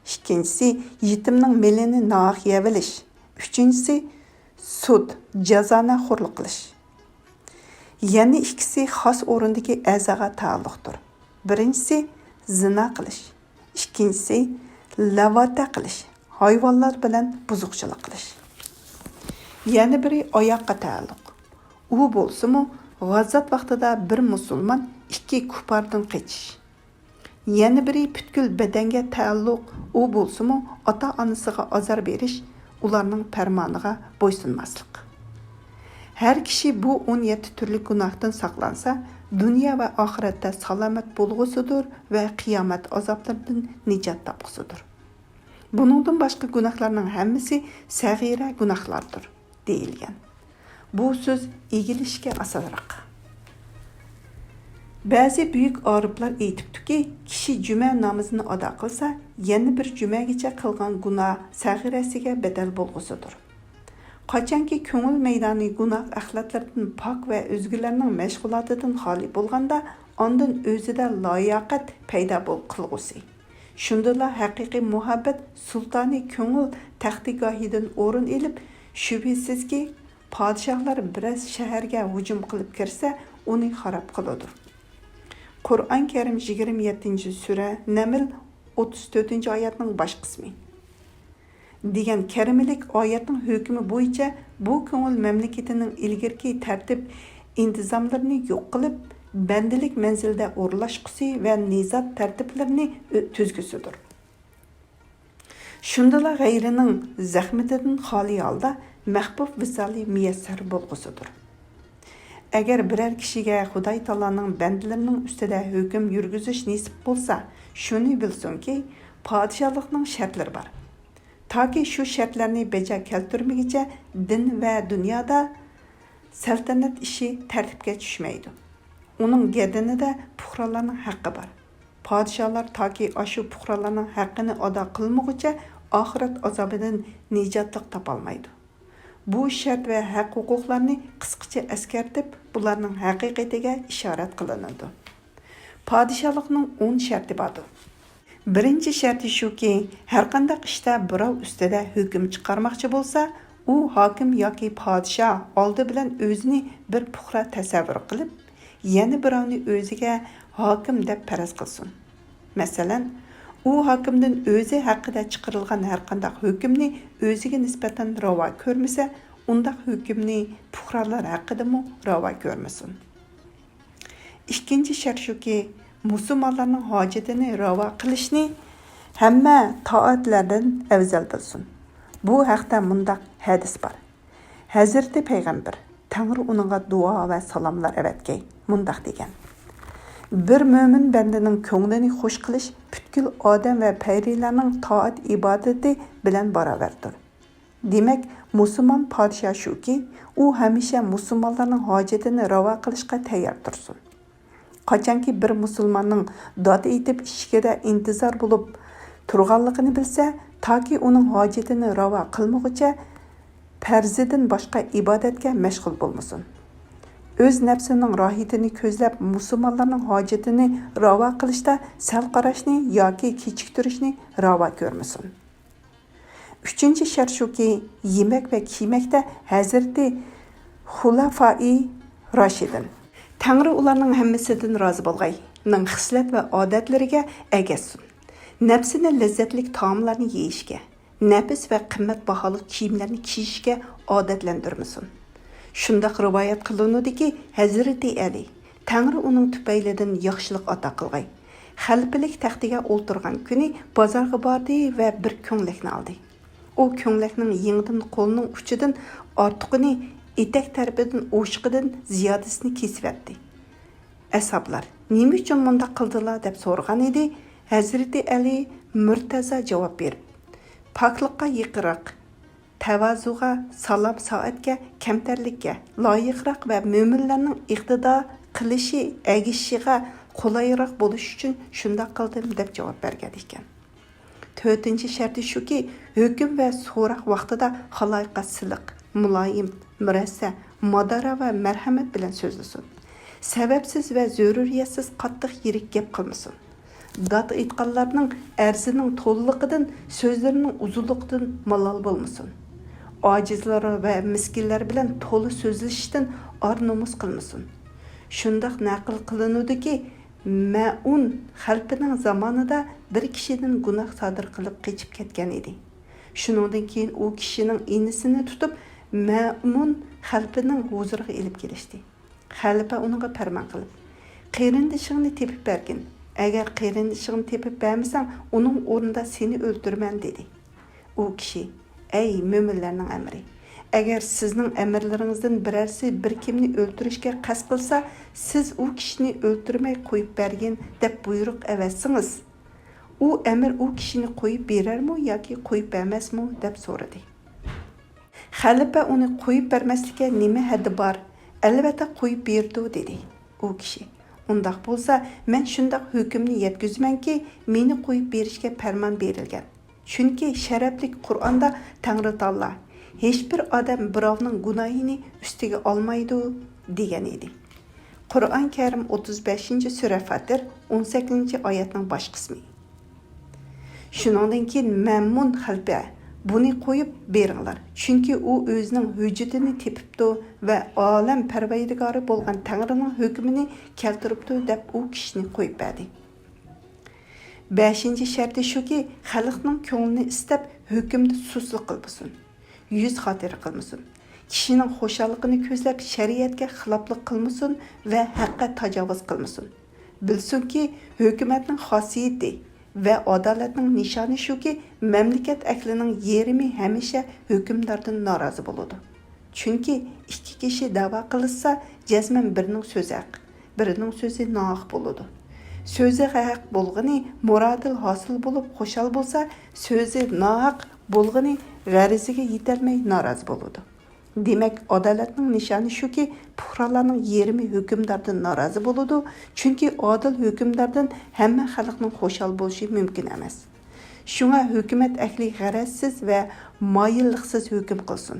ئىككىنچىسى، يېتىمنىڭ مېلىنى ناھەق يەۋېلىش. ئۈچىنچىسى، سۇد، جازانە خورلۇق قىلىش. يەنە ئىككىسى خاس ئورۇندىكى ئەزاغا تەئەللۇقتۇر. بىرىنچىسى، زىنا قىلىش. ئىككىنچىسى، لەۋۋاتە قىلىش، ھايۋانلار بىلەن بۇزۇقچىلىق قىلىش. يەنە بىرى ئاياققا تەئەللۇق. ئۇ بولسىمۇ، غازات ۋاقتىدا بىر مۇسۇلمان ئىككى كۇپپاردىن قېچىش. يەنە بىرى پۈتكۈل بەدەنگە تەئەللۇق، ئۇ بولسىمۇ، ئاتا-ئانىسىغا ئازار بېرىش، ئۇلارنىڭ پەرمانىغا بويسۇنماسلىق. ھەر كىشى بۇ ئون يەتتە تۈرلۈك گۇناھتىن ساقلانسا، دۇنيا ۋە ئاخىرەتتە سالامەت بولغۇسىدۇر ۋە قىيامەت ئازابلىرىدىن نىجات تاپقۇسىدۇر. بۇنىڭدىن باشقا گۇناھلارنىڭ ھەممىسى سەغىرە گۇناھلاردۇر، دېيىلگەن. بۇ سۆز ئىگىلىشكە ئاسانراق. بەزى بۈيۈك ئارىپلار ئېيتىپتۇكى، كىشى جۈمە نامىزىنى ئادا قىلسا، يەنە بىر جۈمەگىچە قىلغان گۇناھ سەغىرەسىگە بەدەل بولغۇسىدۇر. قاچانكى كۆڭۈل مەيدانى گۇناھ ئەخلەتلىرىدىن پاك ۋە ئۆزگىلەرنىڭ مەشغۇلاتىدىن خالىي بولغاندا، ئاندىن ئۆزىدە لاياقەت پەيدا بول-، قىلغۇسى. شۇندىلا ھەقىقىي مۇھەببەت سۇلتانى كۆڭۈل تەختىگاھىدىن ئورۇن ئېلىپ، شۈبھىسىزكى، پادىشاھلار بىرەر شەھەرگە ھۇجۇم قىلىپ كىرسە، ئۇنى خاراب قىلىدۇ. قۇرئان كەرىم يىگىرمە يەتتىنچى سۈرە، نەمل، ئوتتۇز تۆتىنچى ئايەتنىڭ باش قىسمى. دېگەن كەرىمىلىك ئايەتنىڭ ھۆكمى بويىچە بۇ كۆڭۈل مەملىكىتىنىڭ ئىلگىرىكى تەرتىپ ئىنتىزاملىرىنى يوق قىلىپ، بەندىلىك مەنزىلدە ئورۇنلاشقۇسى ۋە نىزات تەرتىپلىرىنى ئۆ-، تۈزگۈسىدۇر. شۇندىلا غەيرىنىڭ زەخمىتىدىن خالىي ھالدا مەھبۇب ۋىسالى مۇيەسسەر بولغۇسىدۇر. ئەگەر بىرەر كىشىگە خۇداي تائالانىڭ بەندىلىرىنىڭ ئۈستىدە ھۆكۈم يۈرگۈزۈش نېسىپ بولسا، شۇنى بىلسۇنكى، پادىشاھلىقنىڭ شەرتلىرى بار. تاكى شۇ شەرتلەرنى بەجا كەلتۈرمىگىچە دىن ۋە دۇنيادا سەلتەنەت ئىشى تەرتىپكە چۈشمەيدۇ. ئۇنىڭ گەدىنىدە پۇقرالارنىڭ ھەققى بار. پادىشاھلار تاكى ئاشۇ پۇقرالارنىڭ ھەققىنى ئادا قىلمىغۇچە ئاخىرەت ئازابىدىن نىجاتلىق تاپالمايدۇ. بۇ شەرت ۋە ھەق-ھوقۇقلارنى قىسقىچە ئەسكەرتىپ، بۇلارنىڭ ھەقىقىتىگە ئىشارەت قىلىنىدۇ. پادىشاھلىقنىڭ ئون شەرتى باردۇر. بىرىنچى شەرتى شۇكى، ھەرقانداق ئىشتا بىراۋ ئۈستىدە ھۆكۈم چىقارماقچى بولسا، ئۇ ھاكىم ياكى پادىشاھ ئالدى بىلەن ئۆزىنى بىر پۇقرا تەسەۋۋۇر قىلىپ، يەنە بىراۋنى ئۆزىگە ھاكىم دەپ پەرەز قىلسۇن. مەسىلەن، ئۇ ھاكىمدىن ئۆزى ھەققىدە چىقىرىلغان ھەرقانداق ھۆكۈمنى ئۆزىگە نىسبەتەن راۋا كۆرمىسە، ئۇنداق ھۆكۈمنى پۇقرالار ھەققىدىمۇ راۋا كۆرمىسۇن. ئىككىنچى شەرت شۇكى، مۇسۇلمانلارنىڭ ھاجىتىنى راۋا قىلىشنى ھەممە تائەتلەردىن ئەۋزەل بىلسۇن. بۇ ھەقتە مۇنداق ھەدىس بار. ھەزرىتى پەيغەمبەر، تەڭرى ئۇنىڭغا دۇئا ۋە سالاملار ئەۋەتكەي، مۇنداق دېگەن: بىر مۆمىن بەندىنىڭ كۆڭلىنى خۇش قىلىش پۈتكۈل ئادەم ۋە پەرىلەرنىڭ تائەت-ئىبادىتى بىلەن باراۋەردۇر. دېمەك، مۇسۇلمان پادىشاھ شۇكى، ئۇ ھەمىشە مۇسۇلمانلارنىڭ ھاجىتىنى راۋا قىلىشقا تەييار تۇرسۇن. قاچانكى بىر مۇسۇلماننىڭ داد ئېيتىپ ئىشىكىدە ئىنتىزار بولۇپ تۇرغانلىقىنى بىلسە، تاكى ئۇنىڭ ھاجىتىنى راۋا قىلمىغۇچە، پەرزىدىن باشقا ئىبادەتكە مەشغۇل بولمىسۇن. ئۆز نەپسىنىڭ راھىتىنى كۆزلەپ، مۇسۇلمانلارنىڭ ھاجىتىنى راۋا قىلىشتا سەل قاراشنى ياكى كېچىكتۈرۈشنى راۋا كۆرمىسۇن. ئۈچىنچى شەرت شۇكى، يېمەك ۋە كىيمەكتە ھەزرىتى خۇلەفائى راشىدىن، تەڭرى ئۇلارنىڭ ھەممىسىدىن رازى بولغاي، نىڭ خىسلەت ۋە ئادەتلىرىگە ئەگەشسۇن. نەپسىنى لەززەتلىك تائاملارنى يېيىشكە، نەپىس ۋە قىممەت باھالىق كىيىملەرنى كىيىشكە ئادەتلەندۈرمىسۇن. شۇنداق رىۋايەت قىلىنىدۇكى، ھەزرىتى ئەلى، تەڭرى ئۇنىڭ تۈپەيلىدىن ياخشىلىق ئاتا قىلغاي، خەلپىلىك تەختىگە ئولتۇرغان كۈنى بازارغا باردى ۋە بىر كۆڭلەكنى ئالدى. ئۇ كۆڭلەكنىڭ يېڭىدىن قولىنىڭ ئۇچىدىن ئارتۇقىنى، ئېتەك تەرىپىدىن ئوشۇقىدىن زىيادىسىنى كېسىۋەتتى. ئەسھابلار، نېمە ئۈچۈن مۇنداق قىلدىلا؟ دەپ سورىغان ئىدى. ھەزرىتى ئەلى مۇرتەزا جاۋاب بېرىپ، پاكلىققا يېقىنراق، تەۋازۇغا، سالام سائەتكە، كەمتەرلىككە لايىقراق ۋە مۆمىنلەرنىڭ ئىقتىدا قىلىشى، ئەگىشىشىغا قولايراق بولۇش ئۈچۈن شۇنداق قىلدىم، دەپ جاۋاب بەرگەن ئىكەن. تۆتىنچى شەرتى شۇكى، ھۆكۈم ۋە سوراق ۋاقتىدا خالايىققا سىلىق، مۇلايىم، مۇرەسسە، مادارا ۋە مەرھەمەت بىلەن سۆزلىسۇن. سەۋەبسىز ۋە زۆرۈرىيەتسىز قاتتىق يىرىك گەپ قىلمىسۇن. داد ئېيتقانلارنىڭ ئەرزىنىڭ تولىلىقىدىن، سۆزلىرىنىڭ ئۇزۇنلۇقىدىن مالال بولمىسۇن. ئاجىزلار ۋە مىسكىنلەر بىلەن تولا سۆزلىشىشتىن ئار-نومۇس قىلمىسۇن. شۇنداق نەقىل قىلىنىدۇكى، مەئۇن خەلپىنىڭ زامانىدا بىر كىشىدىن گۇناھ سادىر قىلىپ قېچىپ كەتكەن ئىدى. شۇنىڭدىن كېيىن ئۇ كىشىنىڭ ئىنىسىنى تۇتۇپ، مەئۇن خەلپىنىڭ ھۇزۇرىغا ئېلىپ كېلىشتى. خەلپە ئۇنىڭغا پەرمان قىلىپ، قېرىندىشىڭنى تېپىپ بەرگىن. ئەگەر قېرىندىشىڭنى تېپىپ بەرمىسەڭ، ئۇنىڭ ئورنىدا سېنى ئۆلتۈرىمەن، دېدى. ئۇ كىشى، ئەي مۆمىنلەرنىڭ ئەمىرى، ئەگەر سىزنىڭ ئەمىرلىرىڭىزدىن بىرەرسى بىر كىمنى ئۆلتۈرۈشكە قەست قىلسا، سىز ئۇ كىشىنى ئۆلتۈرمەي قويۇپ بەرگىن دەپ بۇيرۇق ئەۋەتسىڭىز، ئۇ ئەمىر ئۇ كىشىنى قويۇپ بېرەرمۇ ياكى قويۇپ بەرمەسمۇ؟ دەپ سورىدى. خەلپە ئۇنى قويۇپ بەرمەسلىككە نېمە ھەددى بار؟ ئەلۋەتتە قويۇپ بېرىدۇ، دېدى. ئۇ كىشى، ئۇنداق بولسا، مەن شۇنداق ھۆكۈمنى يەتكۈزىمەنكى، مېنى قويۇپ بېرىشكە پەرمان بېرىلگەن. چۈنكى شەرەپلىك قۇرئاندا تەڭرىتائالا، ھېچبىر ئادەم بىراۋنىڭ گۇناھىنى ئۈستىگە ئالمايدۇ، دېگەن ئىدى. قۇرئان كەرىم، ئوتتۇز بەشىنچى سۈرە فاتىر، ئون سەككىزىنچى ئايەتنىڭ باش قىسمى. شۇنىڭدىن كېيىن مەمۇن خەلپە، بۇنى قويۇپ بېرىڭلار، چۈنكى ئۇ ئۆزىنىڭ ھۆججىتىنى تېپىپتۇ ۋە ئالەم پەرۋەردىگارى بولغان تەڭرىنىڭ ھۆكمىنى كەلتۈرۈپتۇ، دەپ ئۇ كىشىنى قويۇپ بەردى. بەشىنچى شەرتى شۇكى، خەلقنىڭ كۆڭلىنى ئىسلەپ، ھۆكۈمدە سۇسلۇق قىلمىسۇن، يۈز خاتىرە قىلمىسۇن، كىشىنىڭ خۇشاللىقىنى كۆزلەپ، شەرىئەتكە خىلاپلىق قىلمىسۇن ۋە ھەققە تاجاۋۇز قىلمىسۇن. بىلسۇنكى، ھۆكۈمەتنىڭ خاسىيىتى ۋە ئادالەتنىڭ نىشانى شۇكى، مەملىكەت ئەھلىنىڭ يېرىمى ھەمىشە ھۆكۈمداردىن نارازى بولىدۇ. چۈنكى ئىككى كىشى دەۋا قىلىشسا، جەزمەن بىرىنىڭ سۆزى ھەق، بىرىنىڭ سۆزى ناھەق بولىدۇ. سۆزى ھەق بولغىنى مۇرادىل ھاسىل بولۇپ خۇشال بولسا، سۆزى ناھەق بولغىنى غەرىزىگە يېتەلمەي نارازى بولىدۇ. دېمەك، ئادالەتنىڭ نىشانى شۇكى، پۇقرالارنىڭ يېرىمى ھۆكۈمداردىن نارازى بولىدۇ، چۈنكى ئادىل ھۆكۈمداردىن ھەممە خەلقنىڭ خۇشال بولۇشى مۇمكىن ئەمەس. شۇڭا ھۆكۈمەت ئەھلى غەرەزسىز ۋە مايىللىقسىز ھۆكۈم قىلسۇن.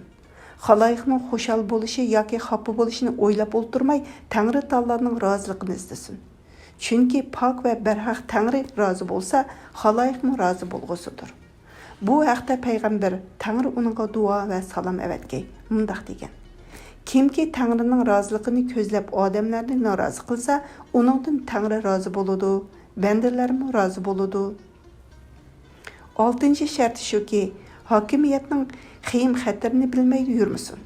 خالايىقنىڭ خۇشال بولۇشى ياكى خاپا بولۇشىنى ئويلاپ ئولتۇرماي، تەڭرىتائالانىڭ رازىلىقىنى ئىزدىسۇن. چۈنكى پاك ۋە بەرھەق تەڭرى رازى بولسا، خالايىقمۇ رازى بولغۇسىدۇر. بۇ ھەقتە پەيغەمبەر، تەڭرى ئۇنىڭغا دۇئا ۋە سالام ئەۋەتكەي، مۇنداق دېگەن: كىمكى تەڭرىنىڭ رازىلىقىنى كۆزلەپ ئادەملەرنى نارازى قىلسا، ئۇنىڭدىن تەڭرى رازى بولىدۇ، بەندىلەرمۇ رازى بولىدۇ. ئالتىنچى شەرتى شۇكى، ھاكىمىيەتنىڭ خېيىم-خەتىرىنى بىلمەي يۈرمىسۇن.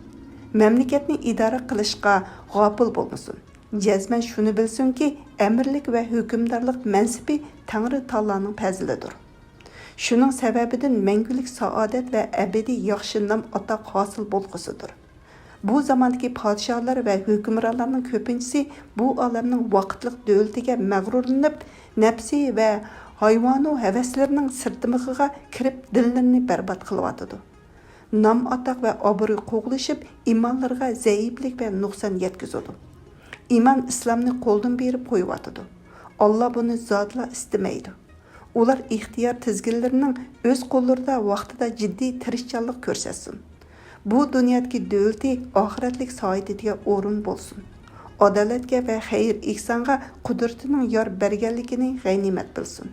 مەملىكەتنى ئىدارە قىلىشقا غاپىل بولمىسۇن. جەزمەن شۇنى بىلسۇنكى، ئەمىرلىك ۋە ھۆكۈمدارلىق مەنسىپى تەڭرىتائالانىڭ پەزلىدۇر. شۇنىڭ سەۋەبىدىن مەڭگۈلۈك سائادەت ۋە ئەبەدىي ياخشى نام-ئاتاق ھاسىل بولغۇسىدۇر. بۇ زاماندىكى پادىشاھلار ۋە ھۆكۈمرانلارنىڭ كۆپىنچىسى بۇ ئالەمنىڭ ۋاقىتلىق دۆلىتىگە مەغرۇرلىنىپ، نەپسى ۋە ھايۋانۇ ھەۋەسلىرىنىڭ سىرتىمىقىغا كىرىپ، دىللىرىنى بەربات قىلىۋاتىدۇ. نام-ئاتاق ۋە ئابرۇي قوغلىشىپ، ئىمانلىرىغا زەئىپلىك ۋە نۇقسان يەتكۈزىدۇ. ئىمان ئىسلامنى قولدىن بېرىپ قويۇۋاتىدۇ. ئاللا بۇنى زادىلا ئىستىمەيدۇ. ئۇلار ئىختىيار تىزگىنلىرىنىڭ ئۆز قوللىرىدا ۋاقتىدا جىددىي تىرىشچانلىق كۆرسەتسۇن. بۇ دۇنيادىكى دۆلىتى ئاخىرەتلىك سائادىتىگە ئورۇن بولسۇن. ئادالەتكە ۋە خەير-ئېھسانغا قۇدرىتىنىڭ يار بەرگەنلىكىنى غەنىيمەت بىلسۇن.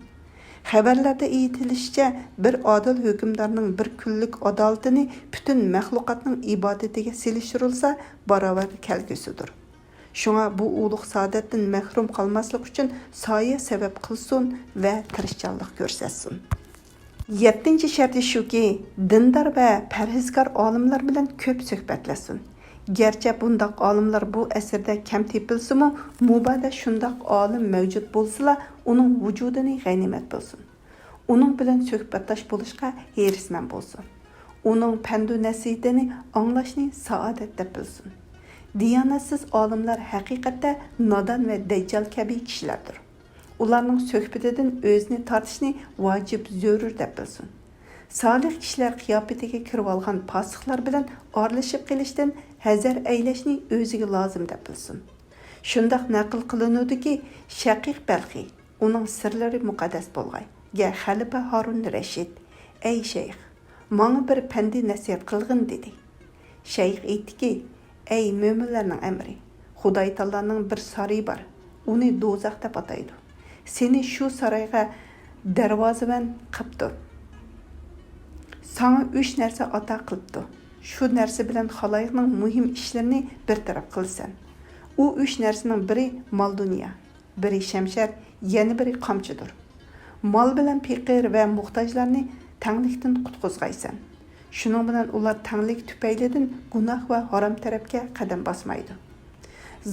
خەۋەرلەردە ئېيتىلىشىچە، بىر ئادىل ھۆكۈمدارنىڭ بىر كۈنلۈك ئادالىتىنى پۈتۈن مەخلۇقاتنىڭ ئىبادىتىگە سېلىشتۇرۇلسا، باراۋەر كەلگۈسىدۇر. شۇڭا بۇ ئۇلۇغ سائادەتتىن مەھرۇم قالماسلىق ئۈچۈن سايە سەۋەب قىلسۇن ۋە تىرىشچانلىق كۆرسەتسۇن. يەتتىنچى شەرتى شۇكى، دىندار ۋە پەرھىزكار ئالىملار بىلەن كۆپ سۆھبەتلەشسۇن. گەرچە بۇنداق ئالىملار بۇ ئەسىردە كەم تېپىلسىمۇ، مۇبادا شۇنداق ئالىم مەۋجۇت بولسىلا، ئۇنىڭ ۋۇجۇدىنى غەنىيمەت بىلسۇن. ئۇنىڭ بىلەن سۆھبەتداش بولۇشقا ھېرىسمەن بولسۇن. ئۇنىڭ پەندۇ نەسىھىتىنى ئاڭلاشنى سائادەت دەپ بىلسۇن. دىيانەتسىز ئالىملار ھەقىقەتتە نادان ۋە دەججال كەبى كىشىلەردۇر. ئۇلارنىڭ سۆھبىتىدىن ئۆزىنى تارتىشنى ۋاجىپ زۆرۈر دەپ بىلسۇن. سالىھ كىشىلەر قىياپىتىگە كىرىۋالغان پاسىقلار بىلەن ئارىلىشىپ قېلىشتىن ھەزەر ئەيلەشنى ئۆزىگە لازىم دەپ بىلسۇن. شۇنداق نەقىل قىلىنىدۇكى، شەقىق بەلخىي، ئۇنىڭ سىرلىرى مۇقەددەس بولغاي، گە خەلىپە ھارۇن رەشىد، ئەي شەيخ، ماڭا بىر پەندى نەسىھەت قىلغىن، دېدى. شەيخ ئېيتتىكى، ئەي مۆمىنلەرنىڭ ئەمىرى، خۇداي تائالانىڭ بىر سارىيى بار، ئۇنى دوزاخ دەپ ئاتايدۇ. سېنى شۇ سارايغا دەرۋازىۋەن قىپتۇ. ساڭا ئۈچ نەرسە ئاتا قىلىپتۇ. شۇ نەرسە بىلەن خالايىقنىڭ مۇھىم ئىشلىرىنى بىر تەرەپ قىلىسەن. ئۇ ئۈچ نەرسىنىڭ بىرى مال-دۇنيا، بىرى شەمشەر، يەنە بىرى قامچىدۇر. مال بىلەن پېقىر ۋە موھتاجلارنى تەڭلىكتىن قۇتقۇزغايسەن. شۇنىڭ بىلەن ئۇلار تەڭلىك تۈپەيلىدىن گۇناھ ۋە ھارام تەرەپكە قەدەم باسمايدۇ.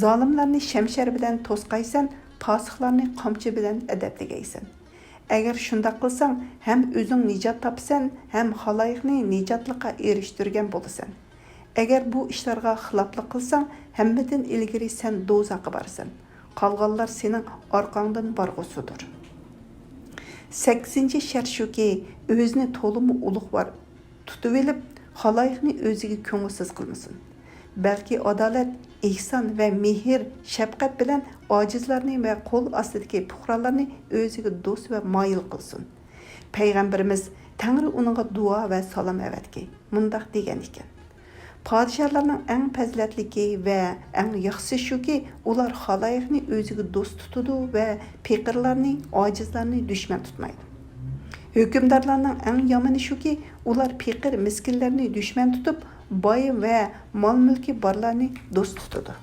زالىملارنى شەمشەر بىلەن توسقايسەن، پاسىقلارنى قامچا بىلەن ئەدەپلىگەيسەن. ئەگەر شۇنداق قىلساڭ، ھەم ئۆزۈڭ نىجات تاپىسەن، ھەم خالايىقنى نىجاتلىققا ئېرىشتۈرگەن بولىسەن. ئەگەر بۇ ئىشلارغا خىلاپلىق قىلساڭ، ھەممىدىن ئىلگىرى سەن دوزاخقا بارىسەن. قالغانلار سېنىڭ ئارقاڭدىن بارغۇسىدۇر. سەككىزىنچى شەرت شۇكى، ئۆزىنى تولىمۇ ئۇلۇغۋار تۇتۇۋېلىپ، خالايىقنى ئۆزىگە كۆڭۈلسىز قىلمىسۇن. بەلكى ئادالەت، ئېھسان ۋە مېھىر، شەپقەت بىلەن ئاجىزلارنى ۋە قول ئاستىدىكى پۇقرالارنى ئۆزىگە دوست ۋە مايىل قىلسۇن. پەيغەمبىرىمىز، تەڭرى ئۇنىڭغا دۇئا ۋە سالام ئەۋەتكەي، مۇنداق دېگەن ئىكەن: پادىشاھلارنىڭ ئەڭ پەزىلەتلىكى ۋە ئەڭ ياخشىسى شۇكى، ئۇلار خالايىقنى ئۆزىگە دوست تۇتىدۇ ۋە پېقىرلارنى، ئاجىزلارنى دۈشمەن تۇتمايدۇ. ھۆكۈمدارلارنىڭ ئەڭ يامىنى شۇكى، ئۇلار پېقىر، مىسكىنلەرنى دۈشمەن تۇتۇپ، باي ۋە مال-مۈلكى بارلارنى دوست تۇتىدۇ.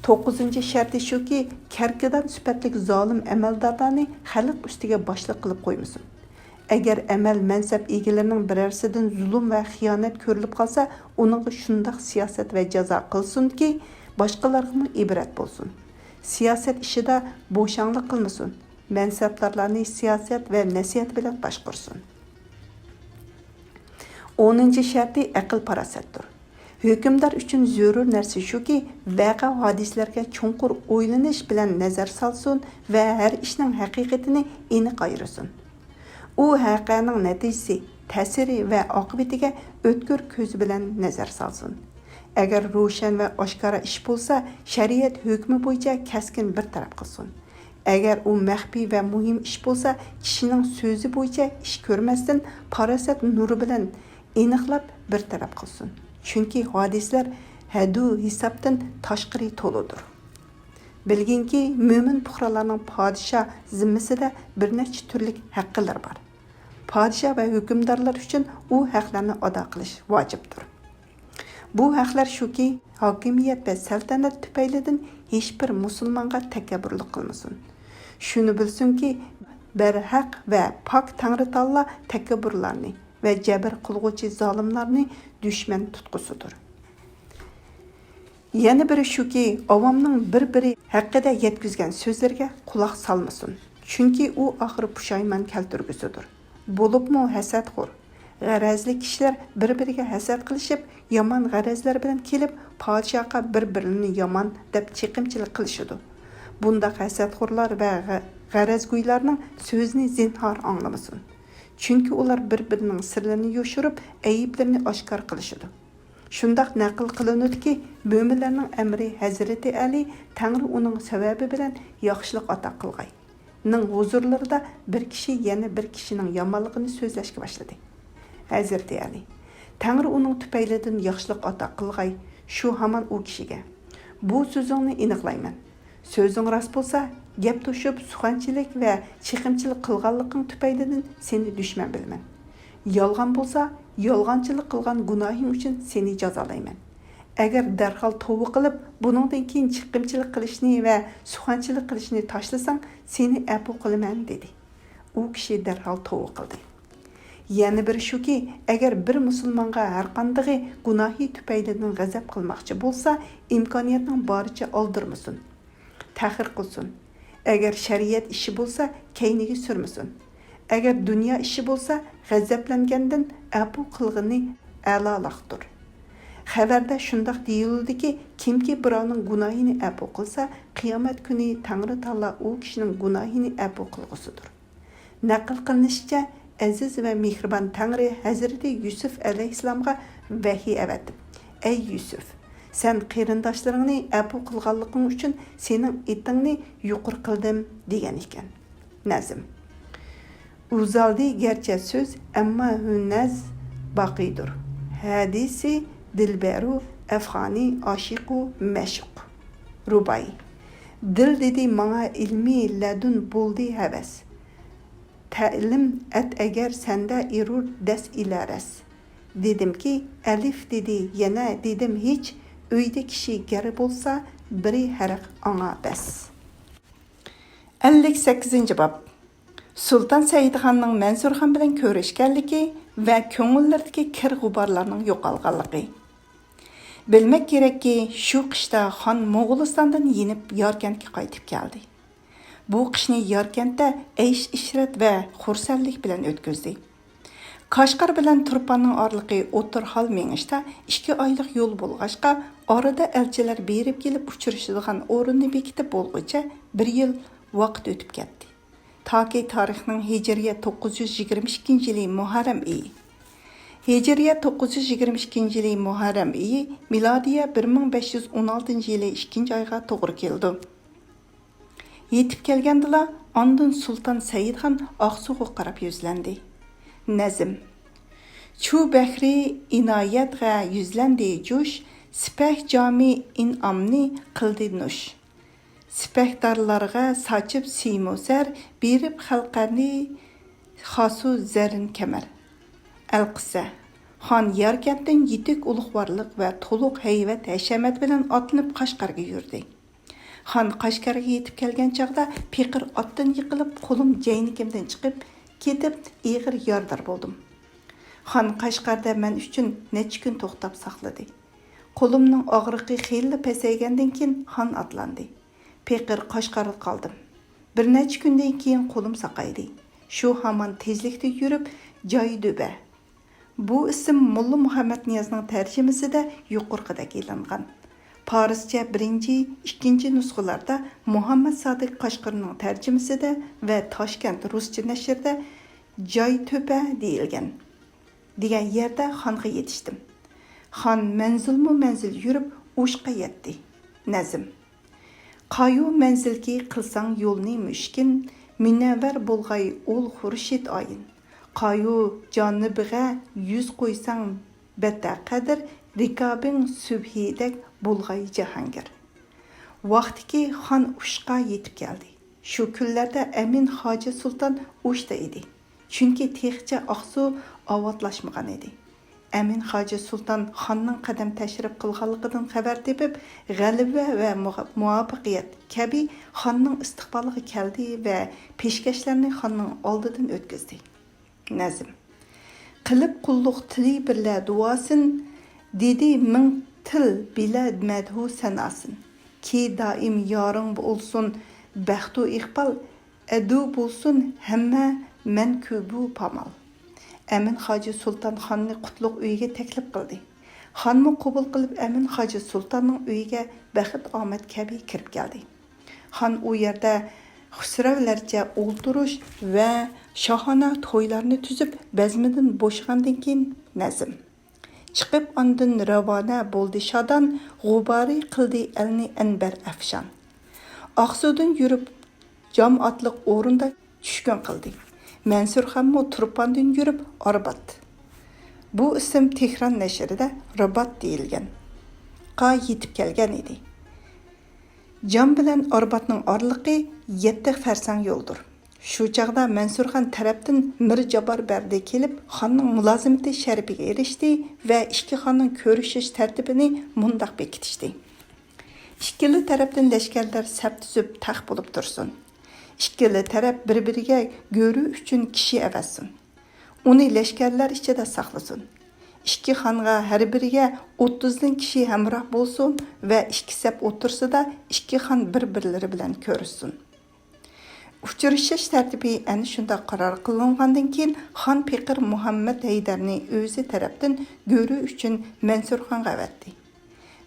توققۇزىنچى شەرتى شۇكى، كەركىدان سۈپەتلىك زالىم ئەمەلدارلارنى خەلق ئۈستىگە باشلىق قىلىپ قويمىسۇن. ئەگەر ئەمەل مەنسەپ ئىگىلىرىنىڭ بىرەرسىدىن زۇلۇم ۋە خىيانەت كۆرۈلۈپ قالسا، ئۇنىڭغا شۇنداق سىياسەت ۋە جازا قىلسۇنكى، باشقىلارغىمۇ ئىبرەت بولسۇن. سىياسەت ئىشىدا بوشاڭلىق قىلمىسۇن. مەنسەپدارلارنى سىياسەت ۋە نەسىھەت بىلەن باشقۇرسۇن. ئونىنچى شەرتى ئەقىل-پاراسەتتۇر. ھۆكۈمدار ئۈچۈن زۆرۈر نەرسە شۇكى، ۋەقە ھادىسىلەرگە چوڭقۇر ئويلىنىش بىلەن نەزەر سالسۇن ۋە ھەر ئىشنىڭ ھەقىقىتىنى ئېنىق ئايرىسۇن. ئۇ ۋەقەنىڭ نەتىجىسى، تەسىرى ۋە ئاقىۋىتىگە ئۆتكۈر كۆزى بىلەن نەزەر سالسۇن. ئەگەر روشەن ۋە ئاشكارا ئىش بولسا، شەرىئەت ھۆكمى بويىچە كەسكىن بىر تەرەپ قىلسۇن. ئەگەر ئۇ مەخپىي ۋە مۇھىم ئىش بولسا، كىشىنىڭ سۆزى بويىچە ئىش كۆرمەستىن، پاراسەت نۇرى بىلەن ئېنىقلاپ بىر تەرەپ قىلسۇن. چۈنكى ھادىسىلەر ھەددۇ ھېسابتىن تاشقىرى تولىدۇر. بىلگىنكى، مۆمىن پۇقرالارنىڭ پادىشاھ زىممىسىدە بىر نەچچە تۈرلۈك ھەققىلىرى بار. پادىشاھ ۋە ھۆكۈمدارلار ئۈچۈن ئۇ ھەقلەرنى ئادا قىلىش ۋاجىپتۇر. بۇ ھەقلەر شۇكى، ھاكىمىيەت ۋە سەلتەنەت تۈپەيلىدىن ھېچبىر مۇسۇلمانغا تەكەببۇرلۇق قىلمىسۇن. شۇنى بىلسۇنكى، بەرھەق ۋە پاك تەڭرىتائالا تەكەببۇرلارنى ۋە جەبىر قىلغۇچى زالىملارنى دۈشمەن تۇتقۇسىدۇر. يەنە بىرى شۇكى، ئاۋامنىڭ بىر-بىرى ھەققىدە يەتكۈزگەن سۆزلىرىگە قۇلاق سالمىسۇن، چۈنكى ئۇ ئاخىرى پۇشايمان كەلتۈرگۈسىدۇر. بولۇپمۇ ھەسەتخور، غەرەزلىك كىشىلەر بىر-بىرىگە ھەسەت قىلىشىپ، يامان غەرەزلەر بىلەن كېلىپ، پادىشاھقا بىر-بىرىنى يامان دەپ چېقىمچىلىق قىلىشىدۇ. بۇنداق ھەسەتخورلار ۋە غە-، غەرەزگويلارنىڭ سۆزىنى زىنھار ئاڭلىمىسۇن. چۈنكى ئۇلار بىر-بىرىنىڭ سىرلىرىنى يوشۇرۇپ، ئەيىبلىرىنى ئاشكارا قىلىشىدۇ. شۇنداق نەقىل قىلىنىدۇكى، مۆمىنلەرنىڭ ئەمىرى ھەزرىتى ئەلى، تەڭرى ئۇنىڭ سەۋەبى بىلەن ياخشىلىق ئاتا قىلغاي، نىڭ ھۇزۇرلىرىدا بىر كىشى يەنە بىر كىشىنىڭ يامانلىقىنى سۆزلەشكە باشلىدى. ھەزرىتى ئەلى، تەڭرى ئۇنىڭ تۈپەيلىدىن ياخشىلىق ئاتا قىلغاي، شۇ ھامان ئۇ كىشىگە، بۇ سۆزۈڭنى ئېنىقلايمەن. سۆزۈڭ راست بولسا، گەپ توشۇپ، سۇخەنچىلىك ۋە چېقىمچىلىق قىلغانلىقىڭ تۈپەيلىدىن سېنى دۈشمەن بىلىمەن. يالغان بولسا، يالغانچىلىق قىلغان گۇناھىڭ ئۈچۈن سېنى جازالايمەن. ئەگەر دەرھال توۋا قىلىپ، بۇنىڭدىن كېيىن چېقىمچىلىق قىلىشنى ۋە سۇخەنچىلىك قىلىشنى تاشلىساڭ، سېنى ئەپۇ قىلىمەن، دېدى. ئۇ كىشى دەرھال توۋا قىلدى. يەنە بىر شۇكى، ئەگەر بىر مۇسۇلمانغا ھەرقاندىقى گۇناھى تۈپەيلىدىن غەزەپ قىلماقچى بولسا، ئىمكانىيەتنىڭ بارىچە ئالدىرىمىسۇن، تەخىر قىلسۇن. ئەگەر شەرىئەت ئىشى بولسا، كەينىگە سۈرمىسۇن. ئەگەر دۇنيا ئىشى بولسا، غەزەپلەنگەندىن ئەپۇ قىلغىنى ئەلالاقتۇر. خەۋەردە شۇنداق دېيىلدىكى، كىمكى بىراۋنىڭ گۇناھىنى ئەپۇ قىلسا، قىيامەت كۈنى تەڭرى تائالا ئۇ كىشىنىڭ گۇناھىنى ئەپۇ قىلغۇسىدۇر. نەقىل قىلىنىشىچە، ئەزىز ۋە مېھرىبان تەڭرى ھەزرىتى يۈسۈپ ئەلەيھىسسالامغا ۋەھىي ئەۋەتىپ، ئەي يۈسۈپ، سەن قېرىنداشلىرىڭنى ئەپۇ قىلغانلىقىڭ ئۈچۈن سېنىڭ ئېتىڭنى يۇقىرى قىلدىم، دېگەن ئىكەن. نەزم. ئۇزالدى گەرچە سۆز، ئەمما ھۈنەز باقىيدۇر. ھەدىسى دىلبەرۇ ئەفغانى ئاشىقۇ مەشۇق. رۇبائىي. دىل دېدى ماڭا ئىلمى لەدۇن بولدى ھەۋەس. تەلىم ئەت ئەگەر سەندە ئېرۇر دەس ئىلە رەس. دېدىمكى، ئەلىف دېدى يەنە دېدىم ھېچ، ئۆيدە كىشى گەر بولسا، بىرى ھەرەق ئاڭا بەس. ئەللىك سەككىزىنچى باب. سۇلتان سەئىدخاننىڭ مەنسۇرخان بىلەن كۆرۈشكەنلىكى ۋە كۆڭۈللىرىدىكى كىر غۇبارلارنىڭ يوقالغانلىقى. بىلمەك كېرەككى، شۇ قىشتا خان موغۇلىستاندىن يېنىپ ياركەنتكە قايتىپ كەلدى. بۇ قىشنى ياركەنتتە ئەيش-ئىشرەت ۋە خۇرسەنلىك بىلەن ئۆتكۈزدى. قەشقەر بىلەن تۇرپاننىڭ ئارىلىقى ئوتتۇرا ھال مېڭىشتا ئىككى ئايلىق يول بولغاچقا، ئارىدا ئەلچىلەر بېرىپ كېلىپ ئۇچرىشىدىغان ئورۇننى بېكىتىپ بولغۇچە بىر يىل ۋاقىت ئۆتۈپ كەتتى. تاكى تارىخنىڭ ھىجرىيە توققۇز يۈز يىگىرمە ئىككىنچى يىلى مۇھەررەم ئېيى. ھىجرىيە توققۇز يۈز يىگىرمە ئىككىنچى يىلى مۇھەررەم ئېيى، مىلادىيە بىر مىڭ بەش يۈز ئون ئالتىنچى يىلى ئىككىنچى ئايغا توغرا كېلىدۇ. يېتىپ كەلگەندىلا، ئاندىن سۇلتان سەئىدخان ئاقسۇغا قاراپ يۈزلەندى. نەزم. چۇ بەھرى ئىنايەتغە يۈزلەندى جۇش، سىپەھ جامى ئىنئامنى قىلدى نۇش. سىپەھدارلارغا ساچىپ سىيمۇ زەر، بېرىپ خەلقەرنى خاسۇ زەرىن كەمەر. ئەلقىسسە، خان ياركەنتتىن يېتىك ئۇلۇغۋارلىق ۋە تولۇق ھەيۋەت-ھەشەمەت بىلەن ئاتلىنىپ قەشقەرگە يۈردى. خان قەشقەرگە يېتىپ كەلگەن چاغدا پېقىر ئاتتىن يىقىلىپ، قولۇم جەينىكىمدىن چىقىپ كېتىپ، ئېغىر يارىدار بولدۇم. خان قەشقەردە مەن ئۈچۈن نەچچە كۈن توختاپ ساقلىدى. قولۇمنىڭ ئاغرىقى خېلىلا پەسەيگەندىن كېيىن خان ئاتلاندى. پېقىر قەشقەردە قالدىم. بىر نەچچە كۈندىن كېيىن قولۇم ساقايدى. شۇ ھامان تېزلىكتە يۈرۈپ، جاي دۆبە. بۇ ئىسىم موللا مۇھەممەتنىيازنىڭ تەرجىمىسىدە يۇقىرىقىدەك ئېلىنغان. پارسچە بىرىنچى، ئىككىنچى نۇسخىلاردا مۇھەممەد سادىق قەشقىرىنىڭ تەرجىمىسىدە ۋە تاشكەنت رۇسچە نەشرىدە جاي تۆپە دېيىلگەن. دېگەن يەردە خانغا يېتىشتىم. خان مەنزىلمۇ مەنزىل يۈرۈپ ئۇشقا يەتتى. نەزم. قايۇ مەنزىلكى قىلساڭ يولنى مۈشكىن، مۇنەۋۋەر بولغاي ئۇل خۇرشىد ئايىن. قايۇ جانىبىغا يۈز قويساڭ بەتە قەدىر، رىكابىڭ سۈبھىدەك بولغاي جاھانگىر. ۋاقتىكى خان ئۇشقا يېتىپ كەلدى. شۇ كۈنلەردە ئەمىن خاجە سۇلتان ئۇشتا ئىدى. چۈنكى تېخىچە ئاقسۇ ئاۋاتلاشمىغان ئىدى. ئەمىن خاجە سۇلتان خاننىڭ قەدەم تەشرىپ قىلغانلىقىدىن خەۋەر تېپىپ، غەلىبە ۋە مۇغ-، مۇۋەپپەقىيەت كەبى خاننىڭ ئىستىقبالىغا كەلدى ۋە پېشكەشلەرنى خاننىڭ ئالدىدىن ئۆتكۈزدى. نەزم. قىلىپ قۇللۇق تىلى بىرلە دۇئاسىن، دېدى مىڭ تىل بىلە مەدھۇ سەناسىن. كى دائىم يارىڭ بولسۇن بەختۇ ئىقبال، ئەدۇ بولسۇن ھەممە مەنكۇبۇ پامال. ئەمىن خاجى سۇلتان خاننى قۇتلۇق ئۆيىگە تەكلىپ قىلدى. خانمۇ قوبۇل قىلىپ، ئەمىن خاجى سۇلتاننىڭ ئۆيىگە بەخت ئامەت كەبى كىرىپ كەلدى. خان ئۇ يەردە خۇسرەۋلەرچە ئولتۇرۇش ۋە شاھانە تويلارنى تۈزۈپ، بەزمىدىن بوشىغاندىن كېيىن نەزم. چىقىپ ئاندىن رەۋانە بولدى شادان، غۇبارى قىلدى ئەلنى ئەنبەر ئەفشان. ئاقسۇدىن يۈرۈپ جام ئاتلىق ئورۇندا چۈشكۈن قىلدى. مەنسۇرخانمۇ تۇرپاندىن يۈرۈپ ئاربات. بۇ ئىسىم تېھران نەشرىدە رابات دېيىلگەن، قا يېتىپ كەلگەن ئىدى. جام بىلەن ئارباتنىڭ ئارىلىقى يەتتە فەرسەڭ يولدۇر. شۇ چاغدا مەنسۇرخان تەرەپتىن مىر جابار بەردى كېلىپ، خاننىڭ مۇلازىمىتى شەرىپىگە ئېرىشتى ۋە ئىككى خاننىڭ كۆرۈشۈش تەرتىپىنى مۇنداق بېكىتىشتى: ئىككىلا تەرەپتىن لەشكەرلەر سەپ تۈزۈپ تەق بولۇپ تۇرسۇن. ئىككىلا تەرەپ بىر-بىرىگە گۆرۈ ئۈچۈن كىشى ئەۋەتسۇن. ئۇنى لەشكەرلەر ئىچىدە ساقلىسۇن. ئىككى خانغا ھەر بىرىگە ئوتتۇزدىن كىشى ھەمراھ بولسۇن ۋە ئىككى سەپ ئوتتۇرىسىدا ئىككى خان بىر-بىرلىرى بىلەن كۆرۈشسۇن. ئۇچرىشىش تەرتىپى ئەنە شۇنداق قارار قىلىنغاندىن كېيىن، خان پېقىر مۇھەممەد ھەيدەرنى ئۆزى تەرەپتىن گۆرۈ ئۈچۈن مەنسۇرخانغا ئەۋەتتى.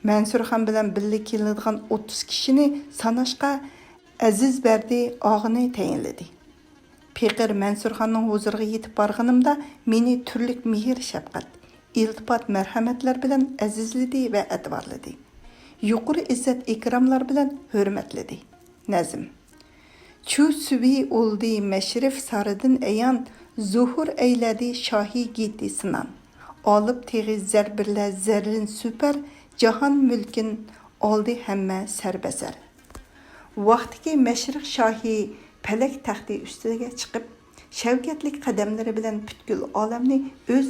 مەنسۇرخان بىلەن بىللە كېلىدىغان ئوتتۇز كىشىنى ساناشقا ئەزىز بەردى ئاغىنى تەيىنلىدى. پېقىر مەنسۇرخاننىڭ ھۇزۇرىغا يېتىپ بارغىنىمدا، مېنى تۈرلۈك مېھىر-شەپقەت، ئىلتىپات-مەرھەمەتلەر بىلەن ئەزىزلىدى ۋە ئەتىۋارلىدى. يۇقىرى ئىززەت-ئىكراملار بىلەن ھۆرمەتلىدى. نەزم. چۈ سۈۋى ئولدى مەشرىف سارىدىن ئەيان، زۇھۇر ئەيلەدى شاھى گېتى سىنان. ئالىپ تېغى زەر بىرلە زەررىن سۈپەر، جاھان مۈلكىن ئالدى ھەممە سەربەسەر. ۋاقتىكى مەشرىق شاھى پەلەك تەختى ئۈستىگە چىقىپ، شەۋكەتلىك قەدەملىرى بىلەن پۈتكۈل ئالەمنى ئۆز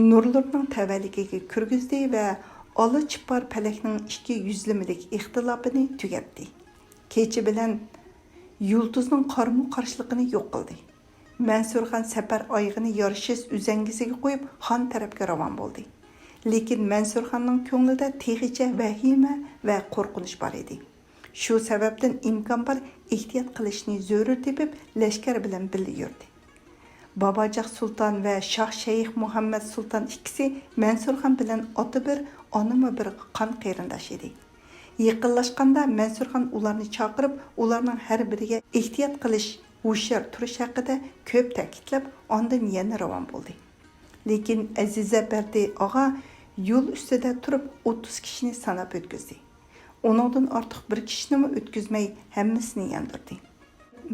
نۇرلىرىنىڭ تەۋەلىكىگە كىرگۈزدى ۋە ئالا چىپار پەلەكنىڭ ئىككى يۈزلىمىلىك ئىختىلاپىنى تۈگەتتى. كېچە بىلەن يۇلتۇزنىڭ قارمۇ قارشىلىقىنى يوق قىلدى. مەنسۇرخان سەپەر ئايىغىنى يارىشىس ئۈزەڭگىسىگە قويۇپ، خان تەرەپكە راۋان بولدى. لېكىن مەنسۇرخاننىڭ كۆڭلىدە تېخىچە ۋەھىمە ۋە قورقۇنچ بار ئىدى. شۇ سەۋەبتىن ئىمكان بار ئېھتىيات قىلىشنى زۆرۈر تېپىپ، لەشكەر بىلەن بىللە يۈردى. باباجاق سۇلتان ۋە شاھ شەيخ مۇھەممەد سۇلتان ئىككىسى مەنسۇرخان بىلەن ئاتا بىر، ئانىمۇ بىر قان قېرىنداش ئىدى. يېقىنلاشقاندا مەنسۇرخان ئۇلارنى چاقىرىپ، ئۇلارنىڭ ھەر بىرىگە ئېھتىيات قىلىش، ھوشيار تۇرۇش ھەققىدە كۆپ تەكىتلەپ، ئاندىن يەنە راۋان بولدى. لېكىن ئەزىزە بەردى ئاغا يول ئۈستىدە تۇرۇپ ئوتتۇز كىشىنى ساناپ ئۆتكۈزدى. ئۇنىڭدىن ئارتۇق بىر كىشىنىمۇ ئۆتكۈزمەي، ھەممىسىنى ياندۇردى.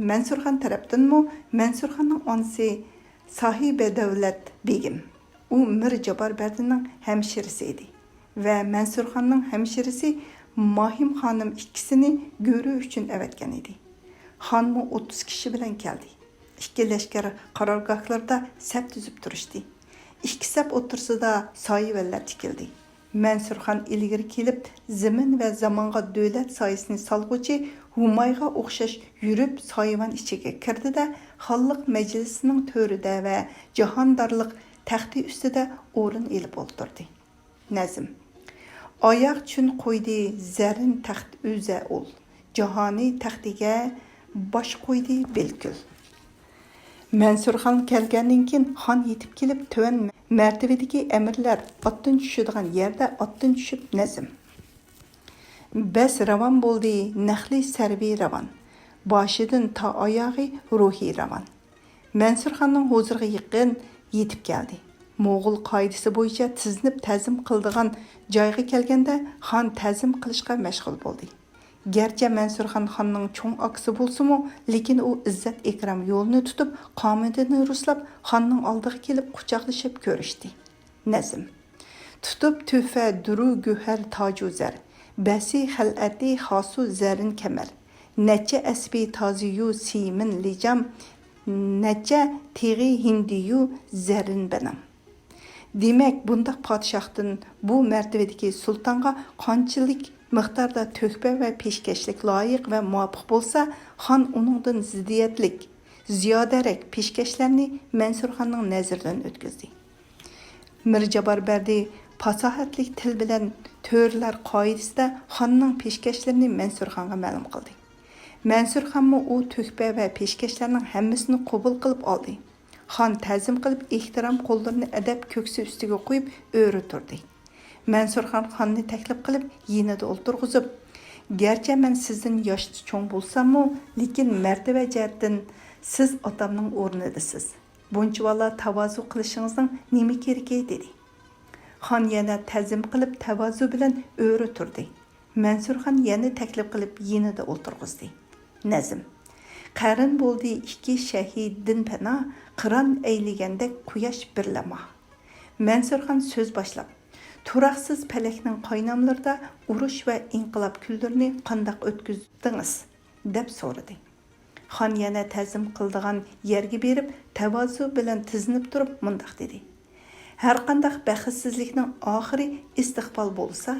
مەنسۇرخان تەرەپتىنمۇ مەنسۇرخاننىڭ ئانىسى ساھىبەدەۋلەت بېگىم، ئۇ مىر جابار بەردىنىڭ ھەمشىرىسى ئىدى ۋە مەنسۇرخاننىڭ ھەمشىرىسى ماھىم خانىم ئىككىسىنى گۆرۈ ئۈچۈن ئەۋەتكەن ئىدى. خانمۇ ئوتتۇز كىشى بىلەن كەلدى. ئىككى لەشكەر قارارگاھلىرىدا سەپ تۈزۈپ تۇرۇشتى. ئىككى سەپ ئوتتۇرىسىدا سايىۋەنلەر تىكىلدى. مەنسۇرخان ئىلگىرى كېلىپ، زېمىن ۋە زامانغا دۆلەت سايىسىنى سالغۇچى ھۇمايغا ئوخشاش يۈرۈپ، سايىۋەن ئىچىگە كىردى-دە، خانلىق مەجلىسىنىڭ تۆرىدە ۋە جاھاندارلىق تەختى ئۈستىدە ئورۇن ئېلىپ ئولتۇردى. نەزم. ئاياغ چۈن قويدى زەرىن تەخت ئۈزە ئۇل، جاھانى تەختىگە باش قويدى بىلكۈل. مەنسۇرخان كەلگەندىن كېيىن، خان يېتىپ كېلىپ، تۆۋەن مەرتىۋىدىكى ئەمىرلەر ئاتتىن چۈشىدىغان يەردە ئاتتىن چۈشۈپ نەزم. بەس راۋان بولدى نەخلى سەرۋى راۋان، باشىدىن تا ئاياغى روھى راۋان. مەنسۇرخاننىڭ ھۇزۇرىغا يېقىن يېتىپ كەلدى. موغۇل قائىدىسى بويىچە تىزلىنىپ تەزىم قىلىدىغان جايغا كەلگەندە، خان تەزىم قىلىشقا مەشغۇل بولدى. گەرچە مەنسۇرخان خاننىڭ چوڭ ئاكىسى بولسىمۇ، لېكىن ئۇ ئىززەت-ئىكرام يولىنى تۇتۇپ، قامىتىنى رۇسلاپ، خاننىڭ ئالدىغا كېلىپ قۇچاقلىشىپ كۆرۈشتى. نەزم. تۇتۇپ تۆھپە دۇرۇ گۆھەر تاجۇ زەر، بەسى خەلئەتى خاسۇ زەرىن كەمەر، نەچچە ئەسپى تازىيۇ سىيمىن لىجام، نەچچە تېغى ھىندىيۇ زەرىن بەنام. دېمەك، بۇنداق پادىشاھتىن بۇ مەرتىۋىدىكى سۇلتانغا قانچىلىك مىقداردا تۆھپە ۋە پېشكەشلىك لايىق ۋە مۇۋاپىق بولسا، خان ئۇنىڭدىن زىددىيەتلىك، زىيادىرەك پېشكەشلەرنى مەنسۇرخاننىڭ نەزىرىدىن ئۆتكۈزدى. مىر جابار بەردى پاساھەتلىك تىل بىلەن تۆرىلەر قائىدىسىدە خاننىڭ پېشكەشلىرىنى مەنسۇرخانغا مەلۇم قىلدى. مەنسۇرخانمۇ ئۇ تۆھپە ۋە پېشكەشلەرنىڭ ھەممىسىنى قوبۇل قىلىپ ئالدى. خان تەزىم قىلىپ، ئېھتىرام قوللىرىنى ئەدەپ كۆكسى ئۈستىگە قويۇپ، ئۆرە تۇردى. مەنسۇرخان خاننى تەكلىپ قىلىپ، يېنىدا ئولتۇرغۇزۇپ، گەرچە مەن سىزدىن ياشتا چوڭ بولساممۇ، لېكىن مەرتىۋە جەھەتتىن سىز ئاتامنىڭ ئورنىدىسىز. بۇنچىۋالا تاۋازۇ قىلىشىڭىزنىڭ نېمە كېرىكى؟ دېدى. خان يەنە تەزىم قىلىپ، تاۋازۇ بىلەن ئۆرە تۇردى. مەنسۇرخان يەنە تەكلىپ قىلىپ، يېنىدا ئولتۇرغۇزدى. نەزم. قەرن بولدى ئىككى شەھىدتىن پەنا، قىران ئەيلىگەندەك قۇياش بىرلە ماھ. مەنسۇرخان سۆز باشلاپ، تۇراقسىز پەلەكنىڭ قايناملىرىدا ئۇرۇش ۋە ئىنقىلاب كۈنلىرىنى قانداق ئۆتكۈزدىڭىز؟ دەپ سورىدى. خان يەنە تەزىم قىلىدىغان يەرگە بېرىپ، تەۋازۇ بىلەن تىزلىنىپ تۇرۇپ مۇنداق دېدى: ھەرقانداق بەختسىزلىكنىڭ ئاخىرى ئىستىقبال بولسا،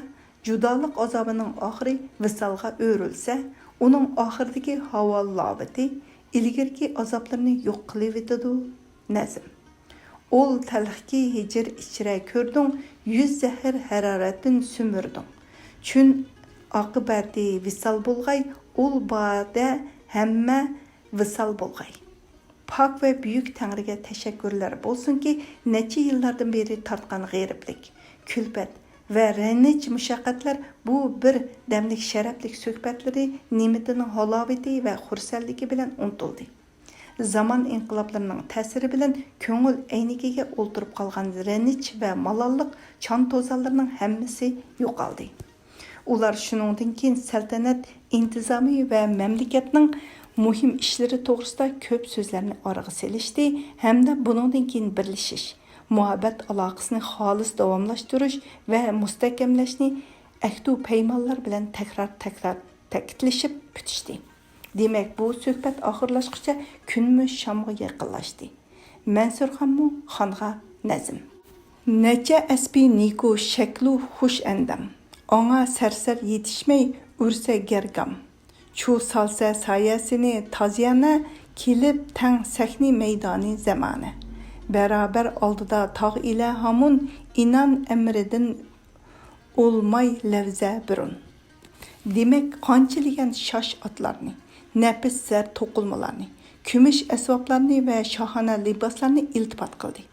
جۇدالىق ئازابىنىڭ ئاخىرى ۋىسالغا ئۆرۈلسە، ئۇنىڭ ئاخىرىدىكى ھاۋاللاۋىتى ئىلگىرىكى ئازابلىرىنى يوق قىلىۋېتىدۇ. نەزم. ئۇل تەلخكى ھىجىر ئىچرە كۆردۈڭ، يۈز زەھەر ھارارەتتىن سۈمۈردۈڭ. چۈن ئاقىبەتى ۋىسال بولغاي، ئۇل بادە ھەممە ۋىسال بولغاي. پاك ۋە بۈيۈك تەڭرىگە تەشەككۈرلەر بولسۇنكى، نەچچە يىللاردىن بېرى تارتقان غېرىبلىك، كۈلپەت ۋە رەنج مۇشەققەتلەر بۇ بىر دەملىك شەرەپلىك سۆھبەتلىرى نېمىتىنىڭ ھالاۋىتى ۋە خۇرسەنلىكى بىلەن ئۇنتۇلدى. زامان ئىنقىلابلىرىنىڭ تەسىرى بىلەن كۆڭۈل ئەينىكىگە ئولتۇرۇپ قالغان رەنج ۋە مالاللىق چان توزانلىرىنىڭ ھەممىسى يوقالدى. ئۇلار شۇنىڭدىن كېيىن سەلتەنەت ئىنتىزامى ۋە مەملىكەتنىڭ مۇھىم ئىشلىرى توغرىسىدا كۆپ سۆزلەرنى ئارىغا سېلىشتى ھەمدە بۇنىڭدىن كېيىن بىرلىشىش، مۇھەببەت ئالاقىسىنى خالىس داۋاملاشتۇرۇش ۋە مۇستەھكەملەشنى ئەھدۇ پەيمانلار بىلەن تەكرار تەكرار تەكىتلىشىپ پۈتۈشتى. دېمەك، بۇ سۆھبەت ئاخىرلاشقۇچە كۈنمۇ شامغا يېقىنلاشتى. مەنسۇرخانمۇ خانغا نەزم. نەچچە ئەسپى نىكۇ شەكلۇ خۇش ئەندام، ئاڭا سەرسەر يېتىشمەي ئۇرسە گەرگام. چۇ سالسە سايەسىنى تازيانە، كېلىپ تەڭ سەھنى مەيدانى زەمانە. بەرابەر ئالدىدا تاغ ئىلە ھامۇن، ئىنان ئەمرىدىن ئولماي لەۋزە بۇرۇن. دېمەك، قانچىلىگەن شاش ئاتلارنى، نەپىس زەر توقۇلمىلارنى، كۈمۈش ئەسۋابلارنى ۋە شاھانە لىباسلارنى ئىلتىپات قىلدى.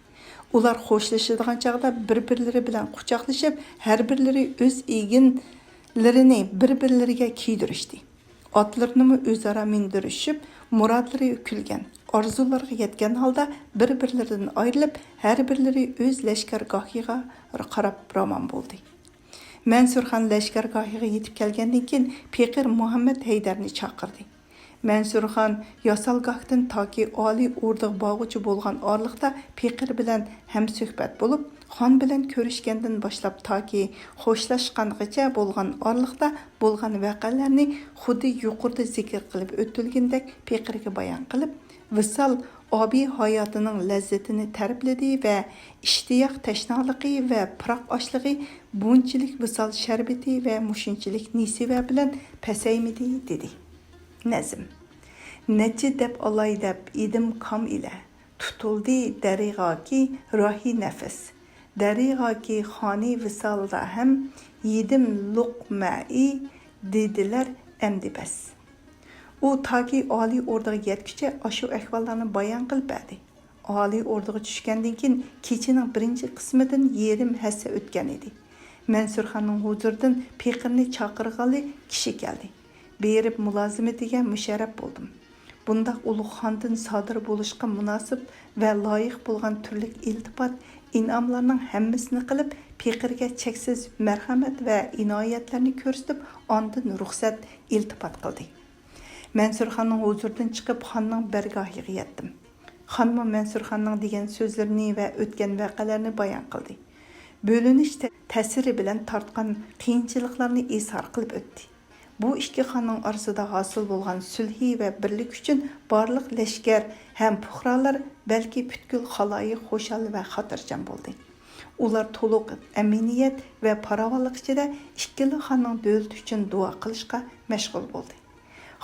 ئۇلار خوشلىشىدىغان چاغدا بىر-بىرلىرى بىلەن قۇچاقلىشىپ، ھەر بىرلىرى ئۆز ئىگىنلىرىنى بىر-بىرلىرىگە كىيدۈرۈشتى. ئاتلىرىنىمۇ ئۆزئارا مىندۈرۈشۈپ، مۇرادلىرى كۈلگەن، ئارزۇلىرىغا يەتكەن ھالدا بىر-بىرلىرىدىن ئايرىلىپ، ھەر بىرلىرى ئۆز لەشكەرگاھىغا قاراپ راۋان بولدى. مەنسۇرخان لەشكەرگاھىغا يېتىپ كەلگەندىن كېيىن، پېقىر مۇھەممەد ھەيدەرنى چاقىردى. مەنسۇرخان ياسالگاھتىن تاكى ئالىي ئوردىغا بارغۇچە بولغان ئارىلىقتا پېقىر بىلەن ھەمسۆھبەت بولۇپ، خان بىلەن كۆرۈشكەندىن باشلاپ تاكى خوشلاشقانغىچە بولغان ئارىلىقتا بولغان ۋەقەلەرنى خۇددى يۇقىرىدا زىكىر قىلىپ ئۆتۈلگىنىدەك پېقىرگە بايان قىلىپ، ۋىسال ئابىي ھاياتىنىڭ لەززىتىنى تەرىپلىدى ۋە ئىشتىياق تەشنالىقى ۋە پىراق ئاچلىقى بۇنچىلىك ۋىسال شەربىتى ۋە مۇشۇنچىلىك نېسىۋە بىلەن پەسەيمىدى، دېدى. نەزم. نەچچە دەپ ئالاي دەپ ئىدىم كام ئىلە، تۇتۇلدى دەرىغاكى راھى نەفىس. دەرىغاكى خانى ۋىسالدا ھەم يېدىم لوقمەئى دېدىلەر ئەمدى بەس. ئۇ تاكى ئالىي ئوردىغا يەتكۈچە ئاشۇ ئەھۋاللارنى بايان قىلىپ بەردى. ئالىي ئوردىغا چۈشكەندىن كېيىن كېچىنىڭ بىرىنچى قىسمىدىن يېرىم ھەسسە ئۆتكەن ئىدى. مەنسۇرخاننىڭ ھۇزۇرىدىن پېقىرنى چاقىرغىلى كىشى كەلدى. بېرىپ مۇلازىمىتىگە مۇشەررەپ بولدۇم. بۇنداق ئۇلۇغ خاندىن سادىر بولۇشقا مۇناسىپ ۋە لايىق بولغان تۈرلۈك ئىلتىپات، ئىنئاملارنىڭ ھەممىسىنى قىلىپ، پېقىرگە چەكسىز مەرھەمەت ۋە ئىنايەتلەرنى كۆرسىتىپ، ئاندىن رۇخسەت ئىلتىپات قىلدى. مەنسۇرخاننىڭ ھۇزۇرىدىن چىقىپ، خاننىڭ بەرگاھىغا يەتتىم. خانمۇ مەنسۇرخاننىڭ دېگەن سۆزلىرىنى ۋە ئۆتكەن ۋەقەلەرنى بايان قىلدى. بۆلۈنۈش تە-، تەسىرى بىلەن تارتقان قىيىنچىلىقلارنى ئىزھار قىلىپ ئۆتتى. بۇ ئىككى خاننىڭ ئارىسىدا ھاسىل بولغان سۈلھى ۋە بىرلىك ئۈچۈن بارلىق لەشكەر ھەم پۇقرالار، بەلكى پۈتكۈل خالايىق خۇشال ۋە خاتىرجەم بولدى. ئۇلار تولۇق ئەمىنىيەت ۋە پاراۋانلىق ئىچىدە ئىككىلا خاننىڭ دۆلىتى ئۈچۈن دۇئا قىلىشقا مەشغۇل بولدى.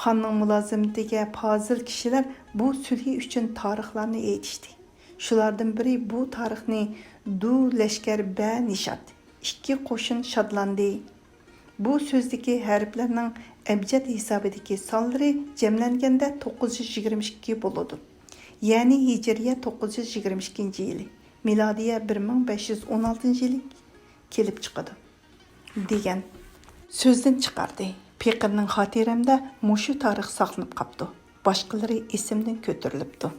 خاننىڭ مۇلازىمىتىگە پازىل كىشىلەر بۇ سۈلھى ئۈچۈن تارىخلارنى ئېيتىشتى. شۇلاردىن بىرى بۇ تارىخنى دۇ لەشكەر بە نىشات، ئىككى قوشۇن شادلاندى. بۇ سۆزدىكى ھەرپلەرنىڭ ئەبجەد ھېسابىدىكى سانلىرى جەملەنگەندە توققۇز يۈز يىگىرمە ئىككى بولىدۇ. يەنى ھىجرىيە توققۇز يۈز يىگىرمە ئىككىنچى يىلى، مىلادىيە بىر مىڭ بەش يۈز ئون ئالتىنچى يىلى كېلىپ چىقىدۇ، دېگەن سۆزدىن چىقاردى. پېقىرنىڭ خاتىرەمدە مۇشۇ تارىخ ساقلىنىپ قاپتۇ. باشقىلىرى ئېسىمدىن كۆتۈرۈلۈپتۇ.